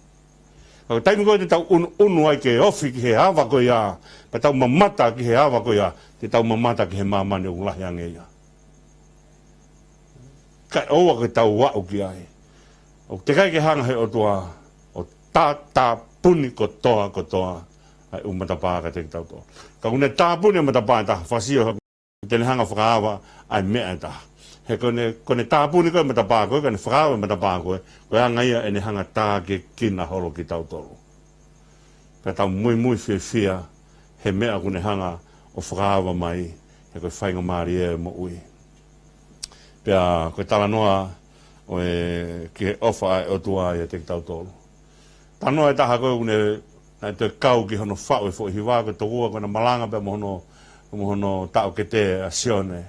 Ka ko e taimi ko ē te tau ʻunuʻunu ai ke ofi ki he ava ko ia, pea tau mamata ki he ava ko ia, te tau mamata ki he māmani ʻoku lahi ange ia. Kae ʻoua ke tau aʻu ki ai. ʻOku teʻeki ai ke hanga ʻe he ʻOtua ʻo tā, tāpuni kotoa, kotoa ʻa e ʻū matapā kiate kitautolu. Ka ʻoku ne tāpuni e matapā ʻe taha, fakasio, te ne hanga ʻo fakaava ʻa e meʻa ʻe taha. He ko ʻene, ko ʻene tāpuni ko ē e matapā ko ē, ka ne fakaava e matapā ko ē, ko e anga ia ʻene hanga ʻo tākiekina holo kitautolu. Pea tau muimui fiefia he meʻa ʻoku ne hanga ʻo fakaava mai, he ko e faingamālie ʻo e moʻui. Pea ko e talanoa ʻo e, ki he ʻofa ʻa e ʻOtua ʻiate kitautolu. Talanoa ʻe taha ko ē ʻoku ne, naʻe toe kau ki hono faʻu e foʻi hiva, ko e tokua ko ʻena malanga pea mo hono, mo hono taʻokete ʻa Sione.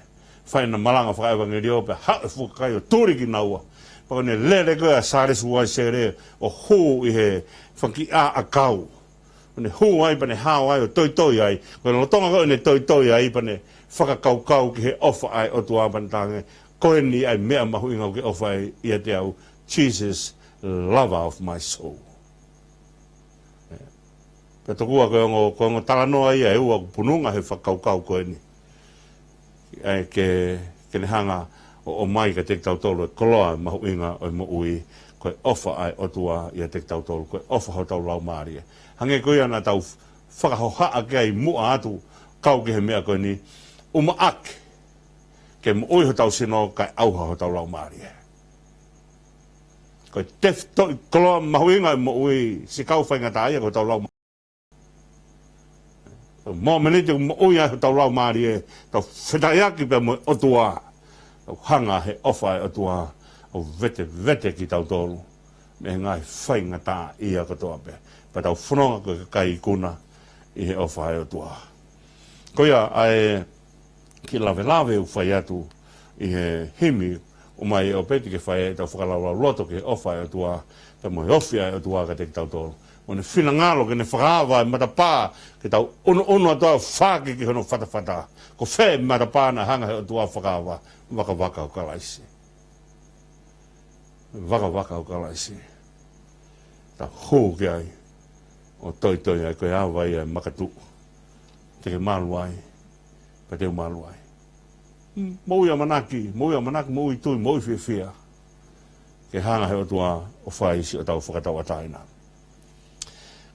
Fai ʻena malanga fakaʻevangeliō pea haʻu e fuʻu kakai ʻo tuli kinaua. Pea ko ʻene lele ko ē ʻa Sālesi Uaisele ʻo hū ʻi he fanga kiʻi ʻā ʻakau. ʻO ne hū ai pea ne hao ai ʻo toitoi ai. Ko e lolotonga ko ē ʻene toitoi ai pea ne fakakaukau ki he ʻofa ʻa e ʻOtua pea ne talaange, ko eni ʻa e meʻa mahuʻinga ʻoku ke ʻofa ai ʻiate au, Jesus, lover of my soul. Pea tokua ko e ongo, ko e ongo talanoa ia ʻe ua ʻoku pununga he fakakaukau ko eni. ʻA e ke, ke ne hanga ʻo, ʻomai kiate kitautolu e koloa mahuʻinga ʻo e moʻui, ko e ʻofa ʻa e ʻOtua ʻiate kitautolu, ko e ʻofa hotau laumālie. Hangē ko ia naʻa tau fakahohaʻa ki ai muʻa atu, kau ki he meʻa ko eni, ʻumaʻā ke moʻui hotau sino kae ʻauha hotau laumālie. Ko e tefitoʻi koloa mahuʻinga ʻo e moʻui, siʻi kau faingataʻaʻia ko hotau laumālie. Ko e mōmeniti ʻoku moʻui ai hotau laumālie, tau fetaiaki pea mo e ʻOtua. Tau hanga he ʻofa ʻa e ʻOtua ʻo vetevete kitautolu mei he ngaahi faingataʻaʻia kotoa pē. Pea tau fononga ko e kakai ikuna ʻi he ʻofa ʻa e ʻOtua. Ko ia ʻa e kiʻi lavelave ʻoku fai atu ʻi he himi ʻoku ʻomai ʻe ʻOpeti ke fai ai ʻetau fakalaulauloto ki he ʻofa ʻa e ʻOtua, pea mo e ofi ʻa e ʻOtua kiate kitautolu. Mo ʻene finangalo ke ne fakaava e matapā, ke tau ʻunuʻunu atu ʻo fāki ki hono fatafata. Ko fē e matapā naʻe hanga he ʻOtua ʻo fakaava? Vakavaka ʻo Kalaisi. Vakavaka ʻo Kalaisi. Tau hū ki ai ʻo toitoi ai, ko e ava ia ʻe makatuʻu. Te ke malu ai, pea te u malu ai. Moʻui ʻamanaki, moʻui ʻamanaki, moʻui tui, moʻui fiefia. Ke hanga he ʻOtua ʻo fai siʻotau fakatauʻatāina.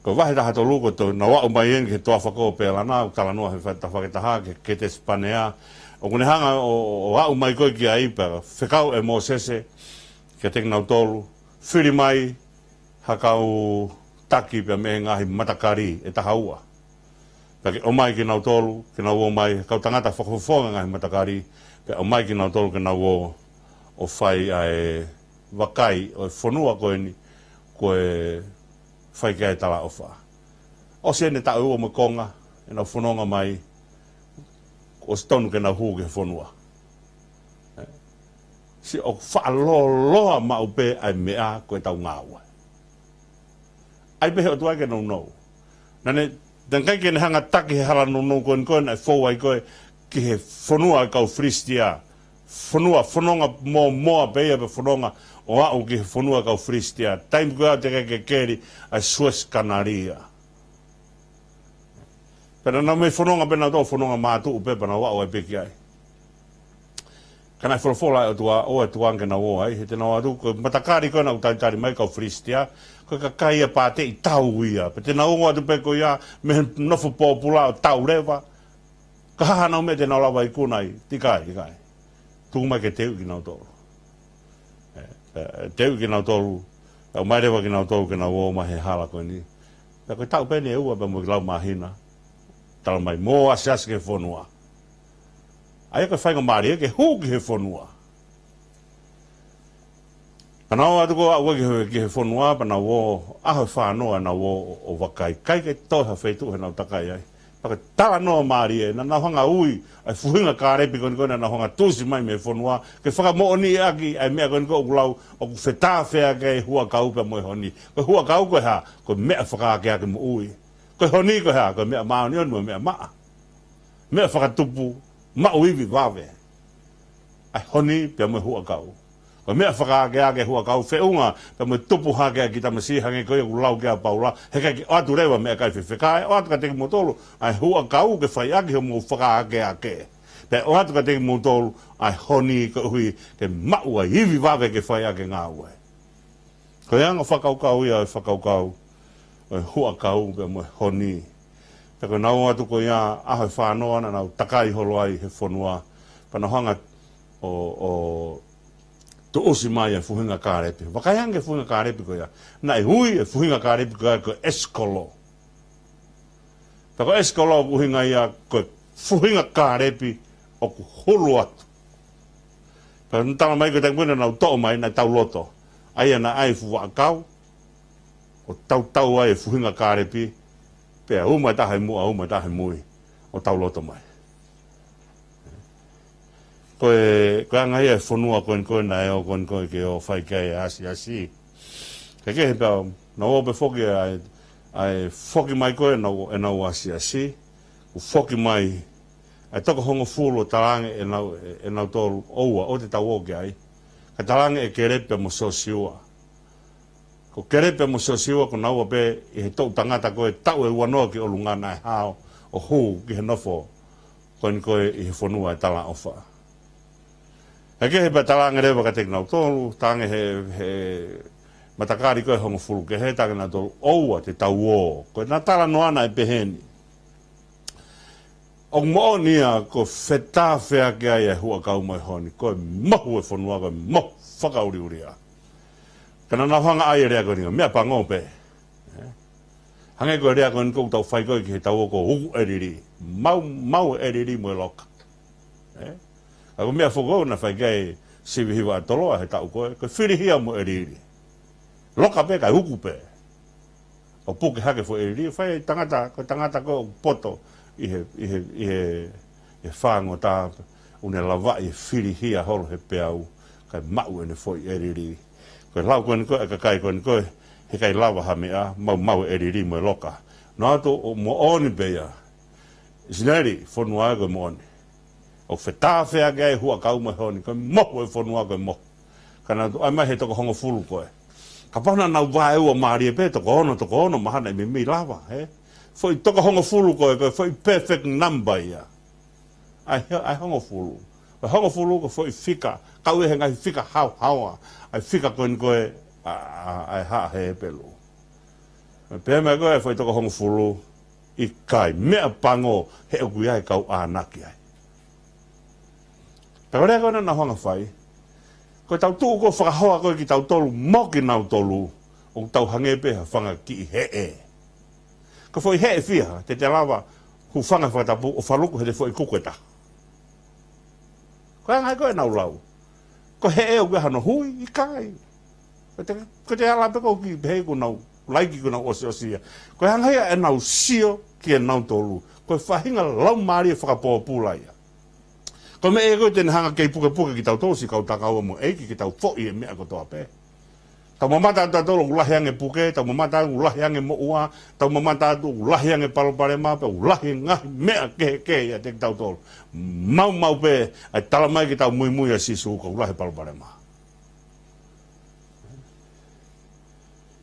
Ko e vahe taha tolu ko e toe nau aʻu mai eni ki he toafa ko Pēlana, ʻoku talanoa he fa-, tafaʻaki taha ki he Ketesipanea. ʻOku ne hanga ʻo, ʻo, ʻo aʻu mai ko ē ki ai pea fekau ʻe Mōsese kiate kinautolu, fili mai ha kau taki pea mei he ngaahi matakali ʻe taha ua. Pea ke ʻomai kinautolu, ke nau ō mai, kau tangata fakafofonga ngaahi matakali, pea ʻomai kinautolu ke nau ō ʻo fai ʻa e vakai ʻo e fonua ko eni, ko e fai ki ai e talaʻofa. ʻOsi eni e taʻu ʻe ua mo e konga, ʻenau fononga mai, ʻosi tonu ke nau hū ki he fonua. Siʻi ʻoku fakalōloa maʻu pē ʻa e meʻa ko ʻetau ngāue. ʻAi pē he ʻOtua ke nounou. Naʻa ne, naʻe ʻikai ke ne hanga taki he hala nounou ko eni ko ē naʻe fou ai ko ē ki he fonua ʻo e kau Filisitia. Fonua, fononga mōmoa pē ia pea fononga ʻo aʻu ki he fonua ʻo e kau Filisitia. Taimi ko ia teʻeki ke keli ʻa e Suesi Kanali ia. Pea naʻa nau mei fononga pē nautolu, fononga mātuʻu pē pea nau aʻu ai pē ki ai. Ka naʻe folofola ʻa e ʻOtua, ʻoua ʻe tuku ange ke nau ō ai, he te nau ō atu, ko e matakali ko ē naʻa ku talitali mai kau Filisitia, ko e kakai ia pāteʻi tau ia. Pea te nau ō atu pē ko ia, mei he nofo pōpula ʻo tau leva, ka ʻi ai ha meʻa te nau lava ikuna ai, ʻikai, ʻikai. Tuku mai ke teuʻi kinautolu. ʻE, ʻe, teuʻi kinautolu, ʻomai leva kinautolu ke nau ō mai he hala ko eni. Pea ko e taʻu pē ʻe ua pea mo e kiʻi lau māhina, talamai mou ō asiasi ki he fonua. ʻA ia ko e faingamālie ke hū ki he fonua. Pea nau ō atu ko ē ʻo aʻu ki he, ki he fonua, pea nau ō, ʻaho ʻe fāngofulu nau ō ʻo, ʻo vakai, ʻikai ke toe ha feituʻu heʻenau takai ai. Pea ko e talanoa mālie, naʻa nau hanga ui ʻa e fuhinga kālepi ko eni ko ē naʻa nau hanga tusi mai mei he fonua, ke fakamoʻoniʻaki ʻa e meʻa ko eni ko ē ʻoku lau, ʻoku fetāfeaki ai e huʻakau pea mo e honi. Ko e huʻakau ko e hā? Ko e meʻa fakaakeake moʻui. Ko e honi ko e hā? Ko e meʻa māʻoniʻoni mo e meʻa maʻa. Meʻa fakatupu, maʻu ivi vave. ʻA e honi pea mo e huʻakau. Ko e meʻa fakaakeake e huʻakau, feʻunga pea mo e tupu hake ʻa e kiʻi tamasiʻi, hangē ko ia ʻoku lau ki ai ʻa Paula, heʻikai ke ʻoatu leva meʻakai fefeka, ʻe ʻoatu kiate kimoutolu ʻa e huʻakau ke fai ʻaki hoʻomou fakaakeake. Pea ʻoatu kiate kimoutolu ʻa e honi koeʻuhi ke maʻu ʻa e ivi vave ke fai ʻaki e ngāue. Ko e anga fakakaukau ia ʻo e fakakaukau ʻo e huʻakau pea mo e honi. Pea ko ʻenau ō atu ko ia, ʻaho ʻe fāngofulu naʻa nau takai holo ai he fonua, pea nau hanga ʻo, ʻo tuʻusi mai e fuhinga kālepi. Vakai ange e fuhinga kālepi ko ia. Naʻe ui e fuhinga kālepi ko ia ko e ʻEsikolo. Pea ko e ʻEsikolo ʻoku ʻuhinga ia ko e fuhinga kālepi ʻoku hulu atu. Pea naʻe talamai ko e taimi ko ē naʻa nau toʻo mai naʻe tau loto. ʻA ia naʻe ʻai e fuʻu vaʻakau ʻo tautau ai e fuhinga kālepi, pea uma e taha ʻi muʻa, uma e taha ʻi mui, ʻo tau loto mai. Ko e, ko e anga ia e fonua ko eni ko ē naʻe ō ko eni ko ē ke ō fai ki ai e asiasi. Kae kehe pea, nau ō pē foki ʻa e, ʻa e foki mai ko ē ʻenau, ʻenau asiasi, ʻo foki mai ʻA e toko hongofulu ʻo talaange ʻe nau, ʻe nautolu ʻoua, ʻoua te tau ō ki ai. Ka talaange ʻe Kelepi mo Siosiua. Ko Kelepi mo Siosiua ko naua pē ʻi he toʻu tangata ko ē taʻu ʻe uanoa ki ʻolunga naʻe hao ʻo hū ki he nofo ko eni ko ē ʻi he fonua ʻo e talaʻofa. He kehe pē talaange leva kiate kinautolu, talaange he, he matakali ko ē hongofulu kehe, talaange nautolu ʻoua te tau ō. Ko ʻena talanoa naʻe peheni. ʻOku moʻoni ia ko e fetāfeaki ai e huʻakau mo e honi, ko e mohu e fonua, ko e mohu fakaʻuliʻulia. Ka naʻa nau hanga ʻai e lea ko eni, meʻapango pē. Ē? Hangē ko e lea ko eni ʻoku tau fai ko ē ki he tau ō ko ē ʻo uku ʻelili. Mau, mau ʻelili mo e loka. Ē? Ka ko e meʻa foki ʻoku na fai ki ai sivi hiva ʻa Toloa he taʻu ko ē, ko e filihia mo ʻelili. Loka pē kae uku pē. ʻO puke hake foʻi ʻelili, fai tangata, ko e tangata ko ē ʻoku poto ʻi he, ʻi he, ʻi he, ʻi he fāngota, ʻoku ne lavaʻi e filihia holo he peau, kae maʻu ʻene foʻi ʻelili. Ko e lau ko eni ko ē, ʻa e kakai ko eni ko ē, heʻikai lava ha meʻa, mau, mau e ʻelili mo e loka. Naʻa nau ō atu ʻo moʻoni pē ia. ʻIsileli, fonua ko e moʻoni. ʻOku fetāfeaki ai e huʻakau mo e honi, ko e mohu e fonua ko e mohu. Ka naʻa nau ō mai he toko hongofulu ko ē. Kapau naʻa nau vaeua mālie pē, toko ono, toko ono, mahalo naʻe meimei lava, ē? Foʻi toko hongofulu ko ē, ko e foʻi perfect number ia. ʻA e, ʻa e hongofulu. Ko e hongofulu ko e foʻi fika, kau ia he ngaahi fika haohaoa, ʻa e fika ko eni ko ē, ʻa, ʻa, ʻa e haʻa Hepelū. Pea meʻa ko ē foʻi toko hongofulu, ʻikai, meʻapango he ʻoku ʻi ai e kau ʻānaki ai. Pea ko e lea ko ē naʻa nau hanga fai. Ko e tau tuʻu ko ē fakahoa ko ē kitautolu mo kinautolu, ʻoku tau hangē pē ha fanga kiʻi heʻe. Ko e foʻi heʻe fiha, te te lava, hūfanga he fakatapu, ʻo faluku he te foʻi kuku ʻe taha. Ko e anga ia ko ē ʻenau lau. Ko e heʻe ʻoku ʻi ai hano hui, ʻikai. Ko e te, ko e te ala pē ko ē ki pehē ʻoku nau laiki ʻoku nau ʻosiʻosi ia. Ko e anga ia ʻenau sio kia nautolu. Ko e faʻahinga laumālie fakapōpula ia. Ko e meʻa ia ko ē te ne hanga kei pukepuke kitautolu siʻi kau takaua mo e ʻEiki ke tau foʻi e meʻa kotoa pē. Tau mamata atu tautolu ʻoku lahi ange puke, tau mamata atu ʻoku lahi ange moʻua, tau mamata atu ʻoku lahi ange palopalema, pea ʻoku lahi ngaahi meʻa kehekehe ʻiate kitautolu. Maumau pē, ʻa e tala mai ke tau muimui ʻa Sīsū ʻoku lahi palopalema.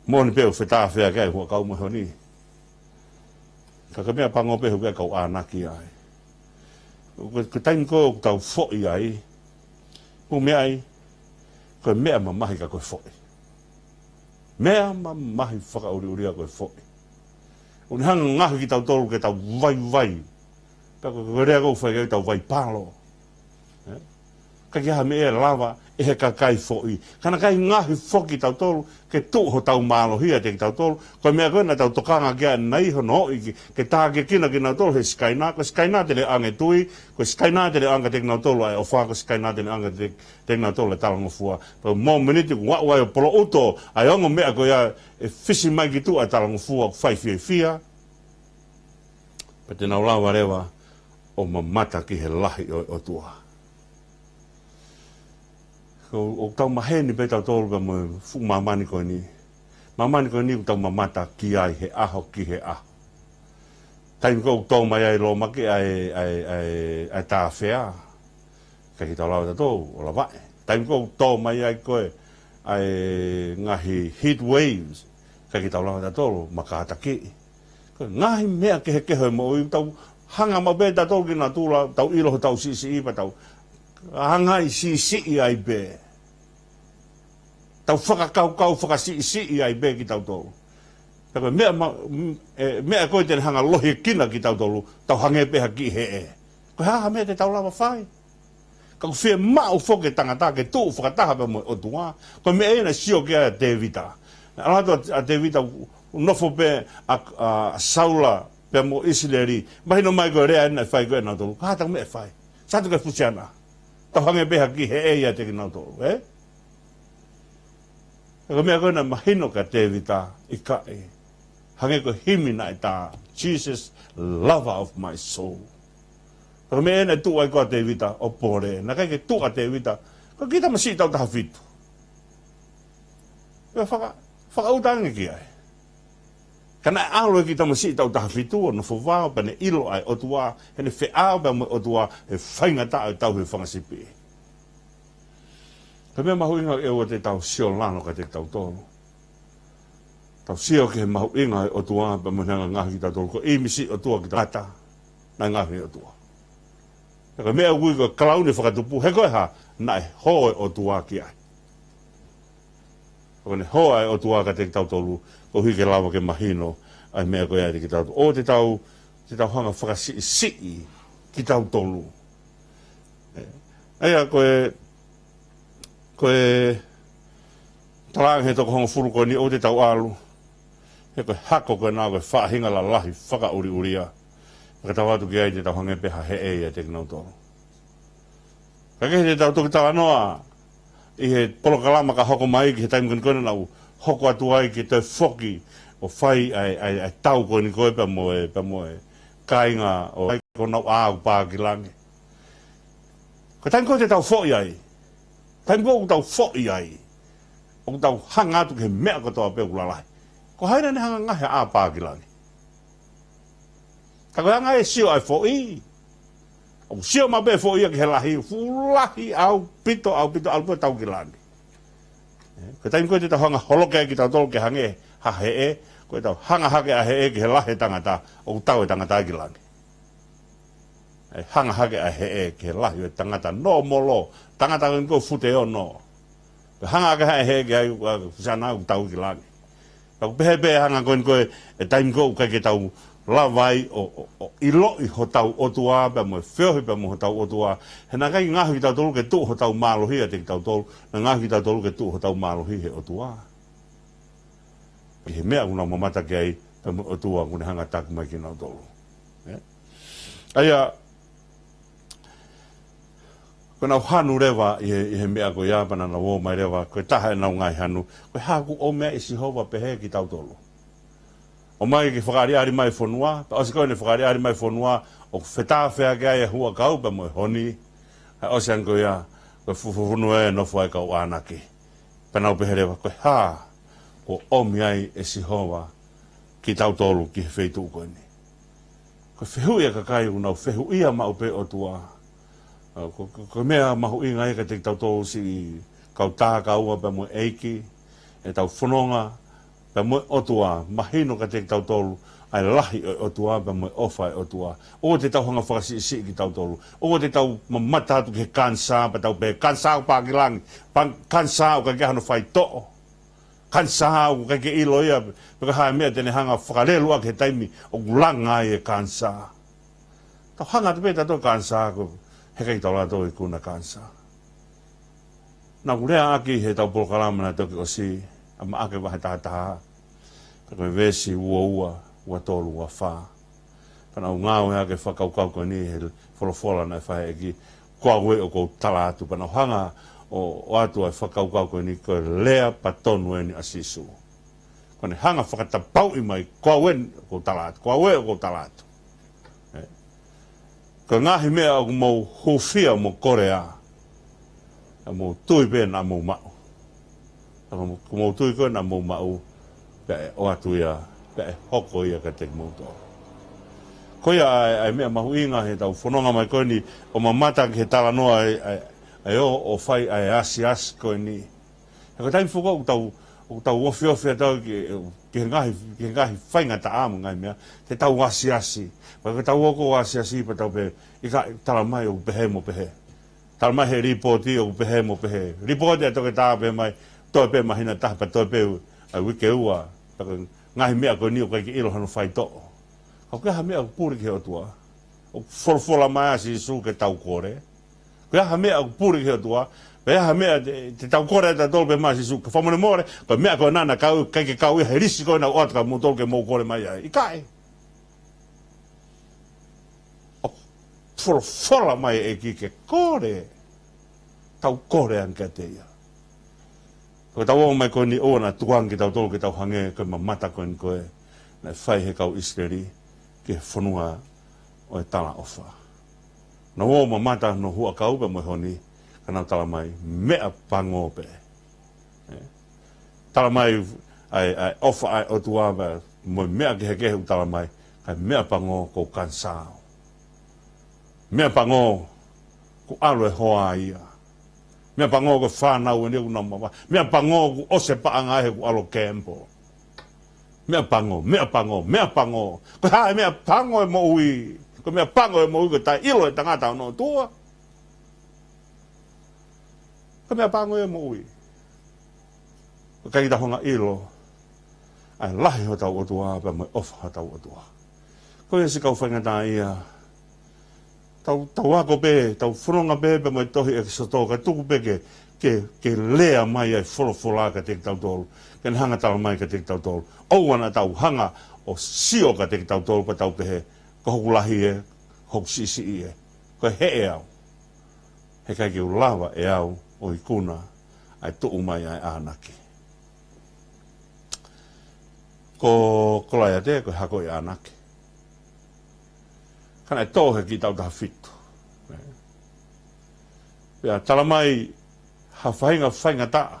Moʻoni pē ʻoku fetāfeaki ai e huʻakau mo e honi. Ka ko e meʻapango pē he ʻoku ʻi ai e kau ʻānaki ai. Ko e, ko e taimi ko ē ʻoku tau foʻi ai, ʻoku meʻa ai, ko e meʻa mamahi ka ko e foʻi. Meʻa mamahi fakaʻuliʻulia ko e foʻi. ʻOku ne hanga ʻo ngaohi kitautolu ke tau vaivai. Pea ko e, ko e lea ko ē ʻoku fai ke tau vaipalo. Ē? ʻIkai ke ʻi ai ha meʻa ʻe lava ʻe he kakai foʻi. Ka naʻe ʻikai ngaohi foki kitautolu ke tuʻu hotau mālohi ʻiate kitautolu. Ko e meʻa ko ē naʻa tau tokanga ki ai ʻanenai hono ʻi ke, ke tākiekina kinautolu he Sikaina. Ko e Sikaina te ne ʻoange tui, ko e Sikaina te ne ʻoange kiate kinautolu ʻa e ʻofa, ko e Sikaina te ne ʻoange kiate, kiate kinautolu e talangofua. Pea mōmeniti ʻoku aʻu ai ʻo poloʻuto ʻa e ongo meʻa ko ia ʻe fisi mai ki tuʻa e talangofua ʻoku fai fiefia. Pea te nau lava leva ʻo mamata ki he lahi ʻo e ʻOtua. ʻOku, ʻoku tau maheni pē tautolu pea mo e fuʻu māmani ko eni. Māmani ko eni ʻoku tau mamata ki ai he ʻaho ki he ʻaho. Taimi ko ē ʻoku tō mai ai lōmaki ʻa e, ʻa e, ʻa e, ʻa e tāfea. ʻIkai ke tau lava tautolu ʻo lavaʻi. Taimi ko ē ʻoku tō mai ai ko ē ʻa e ngaahi heat waves. ʻIkai ke tau lava tautolu ʻo kātakiʻi. Ko e ngaahi meʻa kehekehe ʻo e moʻui, tau hanga maʻu pē tautolu ki natula, tau ʻilo hotau siʻisiʻi pea tau hanga ʻo siʻisiʻi ai pē. Tau fakakaukau fakasiʻisiʻi ai pē kitautolu. Pea ko e meʻa ma-, m-, ʻe, meʻa ko ē te ne hanga ʻo lohiekina kitautolu, tau hangē pē ha kiʻi heʻe. Ko e hā ha meʻa te tau lava fai? Ka ʻoku fiemaʻu foki e tangata ke tuʻu fakataha pea mo e ʻOtua. Ko e meʻa ia naʻe sio ki ai ʻa Tēvita. Naʻe ʻalu atu ʻa, ʻa Tēvita ʻo nofo pē ʻa, ʻa, ʻa Saula pea mo ʻIsileli. Mahino mai ko e lea naʻe fai ko ē ʻe nautolu. Ko e hā ʻetau meʻa ʻe fai? Sai atu ki he fusiana. Tau hangē pē ha kiʻi heʻe ʻiate kinautolu, ē? Ko e meʻa ko ē naʻe mahino kia Tēvita, ʻikai. Hangē ko e himi naʻe tā, Jesus, lover of my soul. Ko e meʻa naʻe tuʻu ai ko ē ʻa Tēvita ʻo pole, naʻe ʻikai ke tuʻu ʻa Tēvita, ko e kiʻi tamasiʻi taʻu taha fitu. Pea faka-, fakaʻuta ange ki ai. Ka naʻe ʻalu e kiʻi tamasiʻi taʻu taha fitu ʻo nofo vao pea ne ʻilo ʻa e ʻOtua, heʻene feʻao pea mo e ʻOtua, he faingataʻa ʻo e tauhi e fanga sipi. Ko e meʻa mahuʻinga ʻoku ʻoua te tau sio lalo kiate kitautolu. Tau sio ki he mahuʻinga ʻo e ʻOtua pea mo ʻene hanga ʻo ngaohi kitautolu. Ko e ʻīmisi ʻo e ʻOtua kitautolu. Naʻe ngaohi ʻe he ʻOtua. Pea ko e meʻa ʻoku ui ko e kalauni fakatupu, he ko e hā? Naʻe hō e ʻOtua ki ai. Ko ʻene hō ʻa e ʻOtua kiate kitautolu, koeʻuhi ke lava ke mahino ʻa e meʻa ko ia ʻiate kitautolu. ʻOua te tau, te tau hanga ʻo fakasiʻisiʻi kitautolu. ʻE, ʻa ia ko e, ko e talaange ʻe he toko hongofulu ko eni ʻoua te tau ʻalu. He ko e hako ko ena ko e faʻahinga lalahi fakaʻuliʻulia. Ka tau ʻalu atu ki ai te tau hangē pē ha heʻe ʻiate kinautolu. Ka ʻoku ʻikai te tau toki talanoa ʻi he polokalama ka hoko mai ki he taimi ko eni ko ē naʻa ku hoko atu ai ke toe foki ʻo fai ʻa e, ʻa e, ʻa e tau ko eni ko ē pea mo e, pea mo e kāinga ʻo e, ko ʻenau ʻā ʻoku pā ki langi. Ko e taimi ko ē te tau foʻi ai. Taimi ko ē ʻoku tau foʻi ai, ʻoku tau hanga atu ki he meʻa kotoa pē ʻoku lalahi. Ko hai naʻa ne hanga ʻo ngaohi ʻa e ʻā pā ki langi? Ka ko e anga e sio ʻa e foʻi, ʻoku sio maʻu pē foʻi ia ki he lahi, fuʻu lahi ʻaupito, ʻaupito, ʻalu pē ʻo tau ki langi. ʻE, ko e taimi ko ē te tau hanga ʻo holoki ai kitautolu ke hangē ha heʻe, ko ʻetau hanga hake ʻa e heʻe ki he lahi ʻo e tangata, ʻoku tau e tangata ki langi. ʻE hanga hake ʻa e heʻe ki he lahi ʻo e tangata nōmolo, tangata ko eni ko e fute ono. Pea hanga hake ʻa e heʻe ki ai, ʻa, kuo ʻosi ʻana ʻoku tau ki langi. Pea ʻoku pehē pē hangē ko eni ko ē, e taimi ko ē ʻoku ʻikai ke tau lava ai ʻo, ʻo, ʻo ʻiloʻi hotau ʻOtua, pea mo e feohi pea mo hotau ʻOtua. He naʻe ʻikai ngaohi kitautolu ke tuʻu hotau mālohi ʻiate kitautolu, naʻe ngaohi kitautolu ke tuʻu hotau mālohi he ʻOtua. ʻI he meʻa ʻoku nau mamata ki ai, pea mo e ʻOtua ʻoku ne hanga ʻo taki mai kinautolu. ʻE? ʻA ia, ko ʻenau hanu leva ʻi he, ʻi he meʻa ko ia pea naʻa nau ō mai leva, ko e taha ʻenau ngaahi hanu, ko e hā ʻoku ʻomi ai ʻe Sihova pehē kitautolu. ʻOmai ke fakaʻaliʻali mai fonua, pea ʻosi ko ē ʻene fakaʻaliʻali mai fonua, ʻoku fetāfeaki ai e huʻakau pea mo e honi, ʻa e ʻosi ange ko ia, ko e fufufunue ʻe nofo ai e kau ʻānaki. Pea nau pehē leva, ko e hā ʻoku ʻomi ai ʻe Sihova kitautolu ki he feituʻu ko eni. Ko e fehuʻi ʻa e kakai ʻoku nau fehuʻia maʻu pē ʻOtua. ʻA, ko, ko, ko e meʻa mahuʻinga ia kiate kitautolu siʻi kau tā kaua pea mo e ʻEiki, ʻetau fononga pea mo e ʻOtua, mahino kiate kitautolu ʻa e lahi ʻo e ʻOtua pea mo e ʻofa ʻa e ʻOtua. ʻOua te tau hanga ʻo fakasiʻisiʻi kitautolu. ʻOua te tau mamata atu ki he kanisā, pea tau pehē kanisā ʻoku pā ki langi, pea kanisā ʻoku ʻikai ke ʻi ai hano faitoʻo. Kanisā ʻoku ʻikai ke ʻilo ia, pe ko e hā e meʻa te ne hanga ʻo fakalelu ʻaki he taimi ʻoku langa ai e kanisā. Tau hanga atu pē tautolu kanisā ko e heʻikai tau lava ʻo ikuna kanisā. Naʻa ku leaʻaki he ʻetau polokalama naʻe toki ʻosi, ʻa Maʻake vahe taha taha, pea ko e veesi ua ua, ua tolu, ua fā. Pea naʻa ku ngāueʻaki e fakakaukau ko eni he folofola naʻe fai ʻe he ʻEiki, ko au ē ʻoku ou tala atu. Pea naʻa ku hanga ʻo, ʻoatu ʻa e fakakaukau ko eni ko e lea pea tonu eni ʻa Sīsū. Ko ʻene hanga ʻo fakatapauʻi mai, ko au ē ʻoku ou tala atu, ko au ē ʻoku ou tala atu. ʻE. Ko e ngaahi meʻa ʻoku mou hūfia mo kolea, ʻa mou tui pē naʻa mou maʻu. ʻA mou, ko mou tui ko ē naʻa mou maʻu, pea ʻe ʻoatu ia, pea ʻe hoko ia kiate kimoutolu. Ko ia ʻa e, ʻa e meʻa mahuʻinga he ʻetau fononga mai ko eni, ʻo mamata ki he talanoa ʻa e, ʻa e, ʻa e ō ʻo fai ʻa e asiasi ko eni. He ko e taimi foki ʻoku tau, ʻoku tau ofiofi atu ki, ki he ngaahi, ki he ngaahi faingataʻa mo e ngaahi meʻa, te tau asiasi. Pea ko ʻetau ō ko ē ʻo asiasi, pea tau pehē, ʻikai, tala mai ʻoku pehē mo pehē. Tala mai he lipooti ʻoku pehē mo pehē. Lipooti ʻa e toketā pehē mai, toe pē māhina ʻe taha, pea toe pē ʻa e uike ʻe ua. Pea ko e ngaahi meʻa ko eni ʻoku ʻikai ke ʻilo hano faitoʻo. Ka ʻoku ʻi ai ha meʻa ʻoku puli ki he ʻOtua. ʻOku folofola mai ʻa Sīsū ke tau kole. Ko e hā ha meʻa ʻoku puli ki he ʻOtua, ko e hā ha meʻa te, te tau kole ʻa tautolu pehē mai ʻa Sīsū, ke fakamolemole, ko e meʻa ko ena naʻa ku ʻikai ke kau ia he lisi ko ē naʻa ku ʻoatu kia moutolu ke mou kole mai ai. ʻIkai. ʻOku folofola mai e ʻEiki ke kole, tau kole ange kiate ia. Ko ʻetau ō mai ko eni ʻoua naʻa tukuange kitautolu ke tau hangē ko e mamata ko eni ko ē naʻe fai ʻe he kau ʻIsileli ki he fonua ʻo e talaʻofa. Nau ō ʻo mamata ki hono huʻakau pea mo e honi, ka nau tala mai, meʻapango pē. ʻE. Tala mai, ʻa e, ʻa e ʻofa ʻa e ʻOtua pea mo e meʻa kehekehe ʻoku tala mai, kae meʻapango ko e kanisā. Meʻapango ko e ʻalu e hoa ia. Meʻapango ko e fānau eni ʻoku nau mavahe. Meʻapango kuo ʻosi e paʻanga he kuo ʻalu ʻo gamble. Meʻapango, meʻapango, meʻapango. Ko e hā e meʻapango e moʻui? Ko e meʻapango e moʻui ko e taʻeʻilo e tangata hono ʻOtua. Ko e meʻapango e moʻui. Ko e ʻikai ke tau hanga ʻo ʻilo ʻa e lahi hotau ʻOtua pea mo e ʻofa hotau ʻOtua. Ko ia siʻi kau faingataʻaʻia, tau, tau ako pē, tau fononga pē pea mo e tohi ʻEkisoto, kae tuku pē ke, ke, ke lea mai ʻa e folofola kiate kitautolu, ke ne hanga ʻo tala mai kiate kitautolu. ʻOua naʻa tau hanga ʻo sio kiate kitautolu pea tau pehē, ko hoku lahi ē, hoku siʻisiʻi ē, ko e heʻe au. He ʻikai ke u lava ʻe au ʻo ikuna ʻa e tuʻu mai ʻa e ʻānaki. Ko Kolaiate ko e hako ʻo e ʻānaki. Ka naʻe tō he kiʻi taʻu taha fitu. Pea tala mai ha faʻahinga faingataʻa.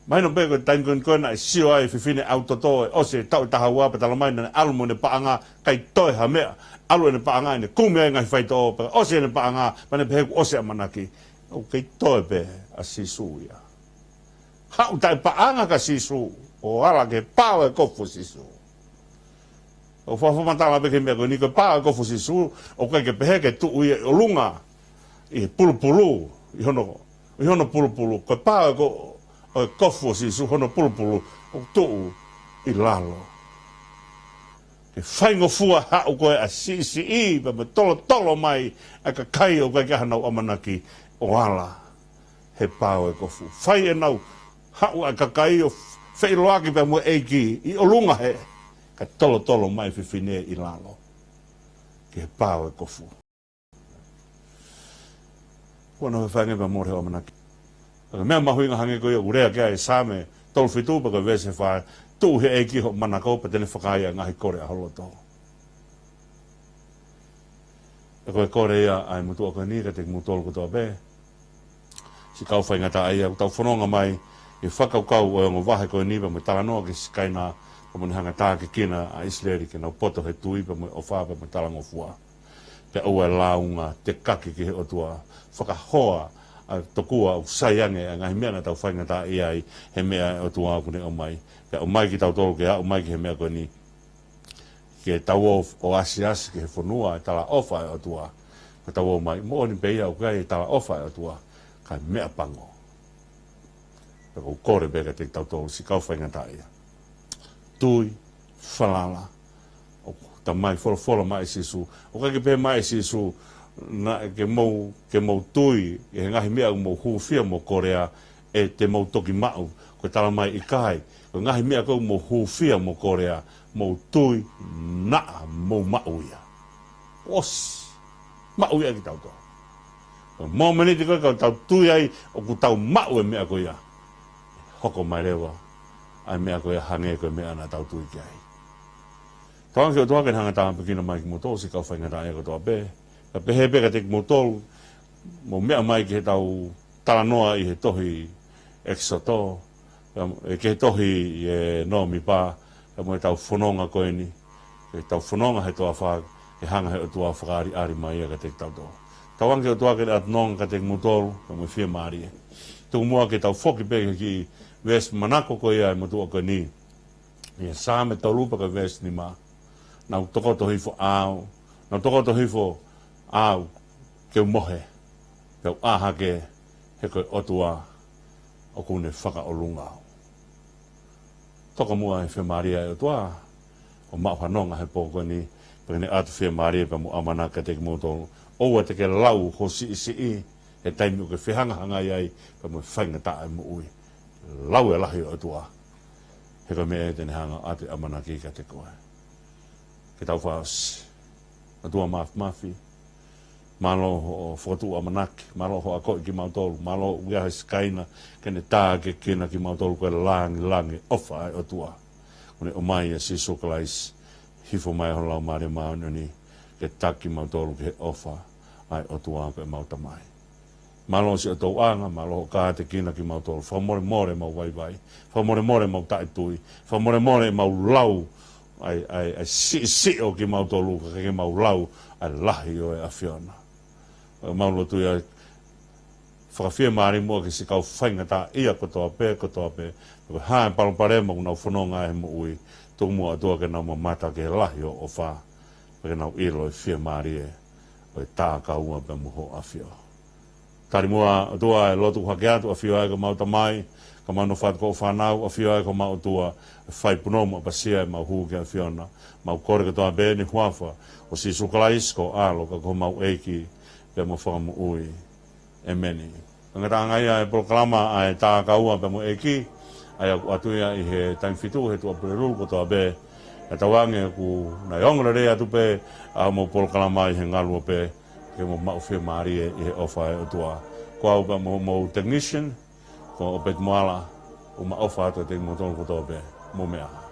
Mahino pē ko e taimi ko eni ko ē naʻe sio ai e fefine ʻau toto ʻe ʻosi e taʻu ʻe taha ua pea tala mai naʻa ne ʻalu mo ʻene paʻanga, ʻikai toe ha meʻa. ʻAlu ʻene paʻanga ʻo ne kumi ai e ngaahi faitoʻo pea ʻosi ʻene paʻanga pea ne pehē kuo ʻosi e ʻamanaki. ʻOku kei toe pē ʻa Sīsū ia. Haʻu taʻepaʻanga kia Sīsū ʻo ala ki he pā ʻo e kofu ʻo Sīsū. ʻOku ou fakamatala pē ki he meʻa ko eni, ko e pā ʻo e kofu ʻo Sīsū, ʻoku ʻikai ke pehē ke tuʻu ia ʻi ʻolunga ʻi he pulupulu, ʻi hono, ʻi hono pulupulu. Ko e pā ʻo e ko-, ʻo e kofu ʻo Sīsū, hono pulupulu, ʻoku tuʻu ʻi lalo. Ke faingofua haʻu ko ē ʻa e siʻisiʻi, pea mo e tolotolo mai ʻa e kakai ʻoku ʻikai ke ʻi ai hanau ʻamanaki ʻo ala he pā ʻo e kofu. Fai ʻenau haʻu ʻa e kakai ʻo feʻiloaki pea mo e ʻEiki ʻi ʻolunga he, kae tolotolo mai e fefine ʻi lalo ki he pā ʻo e kofu. Kuo nau fefanga pea mole hoʻo ʻamanaki. Ka ko e meʻa mahuʻinga hangē ko ia ʻoku lea ki ai e Saame tolu fitu pea ko e veesi fā, tuʻu he ʻEiki hoʻo manako pea te ne fakahā ʻa e ngaahi kole ʻa ho loto. Pea ko e kole ia ʻa e motuʻa ko eni kiate kimoutolu kotoa pē. Siʻi kau faingataʻaʻia, ʻoku tau fononga mai ʻi he fakakaukau ʻo e ongo vahe ko eni pea mo e talanoa ki he Sikaina, pea mo ʻene hanga ʻo tākiekina ʻa ʻIsileli ke nau poto he tui pea mo e ʻofa pea mo e talangofua. Pea ʻoua ʻe lāunga tekaki ki he ʻOtua, fakahoa ʻa e tokua ʻoku sai ange ʻa e ngaahi meʻa naʻa tau faingataʻaʻia ai he meʻa ʻa e ʻOtua ʻoku ne ʻomai. Pea ʻomai kitautolu ke aʻu mai ki he meʻa ko eni, ke tau ō ʻo asiasi ki he fonua ʻo e talaʻofa ʻa e ʻOtua. Ke tau ō mai, moʻoni pē ia ʻoku ʻi ai e talaʻofa ʻa e ʻOtua, kae meʻapango. Pea ʻoku ou kole pē kiate kitautolu siʻi kau faingataʻaʻia. Tui, falala, ʻoku talamai folofola mai ʻe Sīsū. ʻOku ʻikai ke pehē mai ʻe Sīsū, naʻe ke mou, ke mou tui ʻi he ngaahi meʻa ʻoku mou hūfia mo kolea, ʻe te mou toki maʻu. Ko e talamai ʻikai, ko e ngaahi meʻa ko ē ʻoku mou hūfia mo kolea, mou tui naʻa mou maʻu ia. ʻOsi, maʻu ia kitautolu. Ko e mōmeniti ko ē ka tau tui ai ʻoku tau maʻu e meʻa ko ia, hoko mai leva ʻa e meʻa ko ia hangē ko e meʻa naʻa tau tui ki ai. Tauange ki he ʻOtua ke ne hanga ʻo tāpuekina mai kimoutolu siʻi kau faingataʻaʻia kotoa pē. Ka pehē pē kiate kimoutolu, mou meʻa mai ki heʻetau talanoa ʻi he tohi ʻEkisoto, ʻe, ki he tohi ʻe Nōmipa, pea mo ʻetau fononga ko eni, ʻetau fononga he toafa, ke hanga he ʻOtua ʻo fakaʻaliʻali mai ia kiate kitautolu. Tauange ki he ʻOtua ke ne ʻatu nonga kiate kimoutolu, pea mo e fiemālie. Tuku muʻa ke tau foki pē ki he kiʻi veesi manako ko ia ʻa e motuʻa ko eni. ʻI he Saame tolu pea ko e veesi nima. Naʻa ku tokoto hifo au, naʻa ku tokoto hifo au ke u mohe, pea u ʻā hake, he ko e ʻOtua ʻoku ne fakaʻolunga au. Toka muʻa he fiemālie ʻa e ʻOtua, ʻo maʻu ha nonga he pō ko eni, pea ke ne ʻatu fiemālie pea mo ʻamanaki kiate kimoutolu. ʻOua te ke lau ho siʻisiʻi he taimi ʻoku ke fehangahangai ai pea mo e faingataʻa e moʻui. Lau e lahi ʻo e ʻOtua, he ko e meʻa ia te ne hanga ʻo ʻatu e ʻamanaki kiate koe. Ke tau fakaʻosi. ʻOtua Māfimafi, mālō hoʻo fokotuʻu ʻamanaki, mālō hoʻo akoʻi kimautolu, mālō ʻoku ʻi ai e Sikaina ke ne tākiekina kimautolu ko e langilangi ʻofa ʻa e ʻOtua. ʻOku ne ʻomai ʻa Sīsū Kalaisi, hifo mai ho Laumālie Māʻoniʻoni ke taki kimautolu ki he ʻofa ʻa e ʻOtua ko ʻemau Tamai. Mālō siʻo toʻuʻanga, mālō hoʻo kātekina kimautolu. Fakamolemole ʻemau vaivai. Fakamolemole ʻemau taʻetui. Fakamolemole ʻemau lau ʻa e, ʻa e, ʻa e siʻisiʻi ʻo kimautolu ka ke mau lau ʻa e lahi ʻo e ʻAfiona. ʻOku mau lotu ia fakafiemālie muʻa ki siʻi kau faingataʻaʻia kotoa pē, kotoa pē. Ko e hā e palopalema ʻoku nau fononga ai he moʻui, tuku muʻa ʻOtua ke nau mamata ki he lahi ʻo e ʻofa, pea ke nau ʻilo e fiemālie ʻo e tā kaua pea mo ho ʻAfio. Tali muʻa ʻOtua e lotu hake atu, ʻAfio ʻa e ko mau Tamai, ka mau nofo atu ko e fānau, ʻAfio ʻa e ko mau ʻOtua, ʻe fai punou mo ʻapasia ʻemau hū ki he ʻAfiona. Mau kole kotoa pē ʻi he huafa ʻo Sīsū Kalaisi ko e ʻAlo ka ko homau ʻEiki pea mo Fakamoʻui. ʻEmeni. Ko e ngataʻanga ia e polokalama ʻa e tā kaua pea mo e ʻEiki, ʻa ia ʻoku ʻoatu ia ʻi he taimi fitu he Tuʻapulelulu kotoa pē. Naʻa tau ange ʻoku nau ongo lelei atu pē ʻa hoʻomou polokalama ʻi he ngaluope, ke mou maʻu fiemālie ʻi he ʻofa ʻa e ʻOtua. Ko au pea mo hoʻomou technician, ko ʻOpeti Moala, ʻoku mau ʻofa atu kiate kimoutolu kotoa pē. Mou meʻa ā.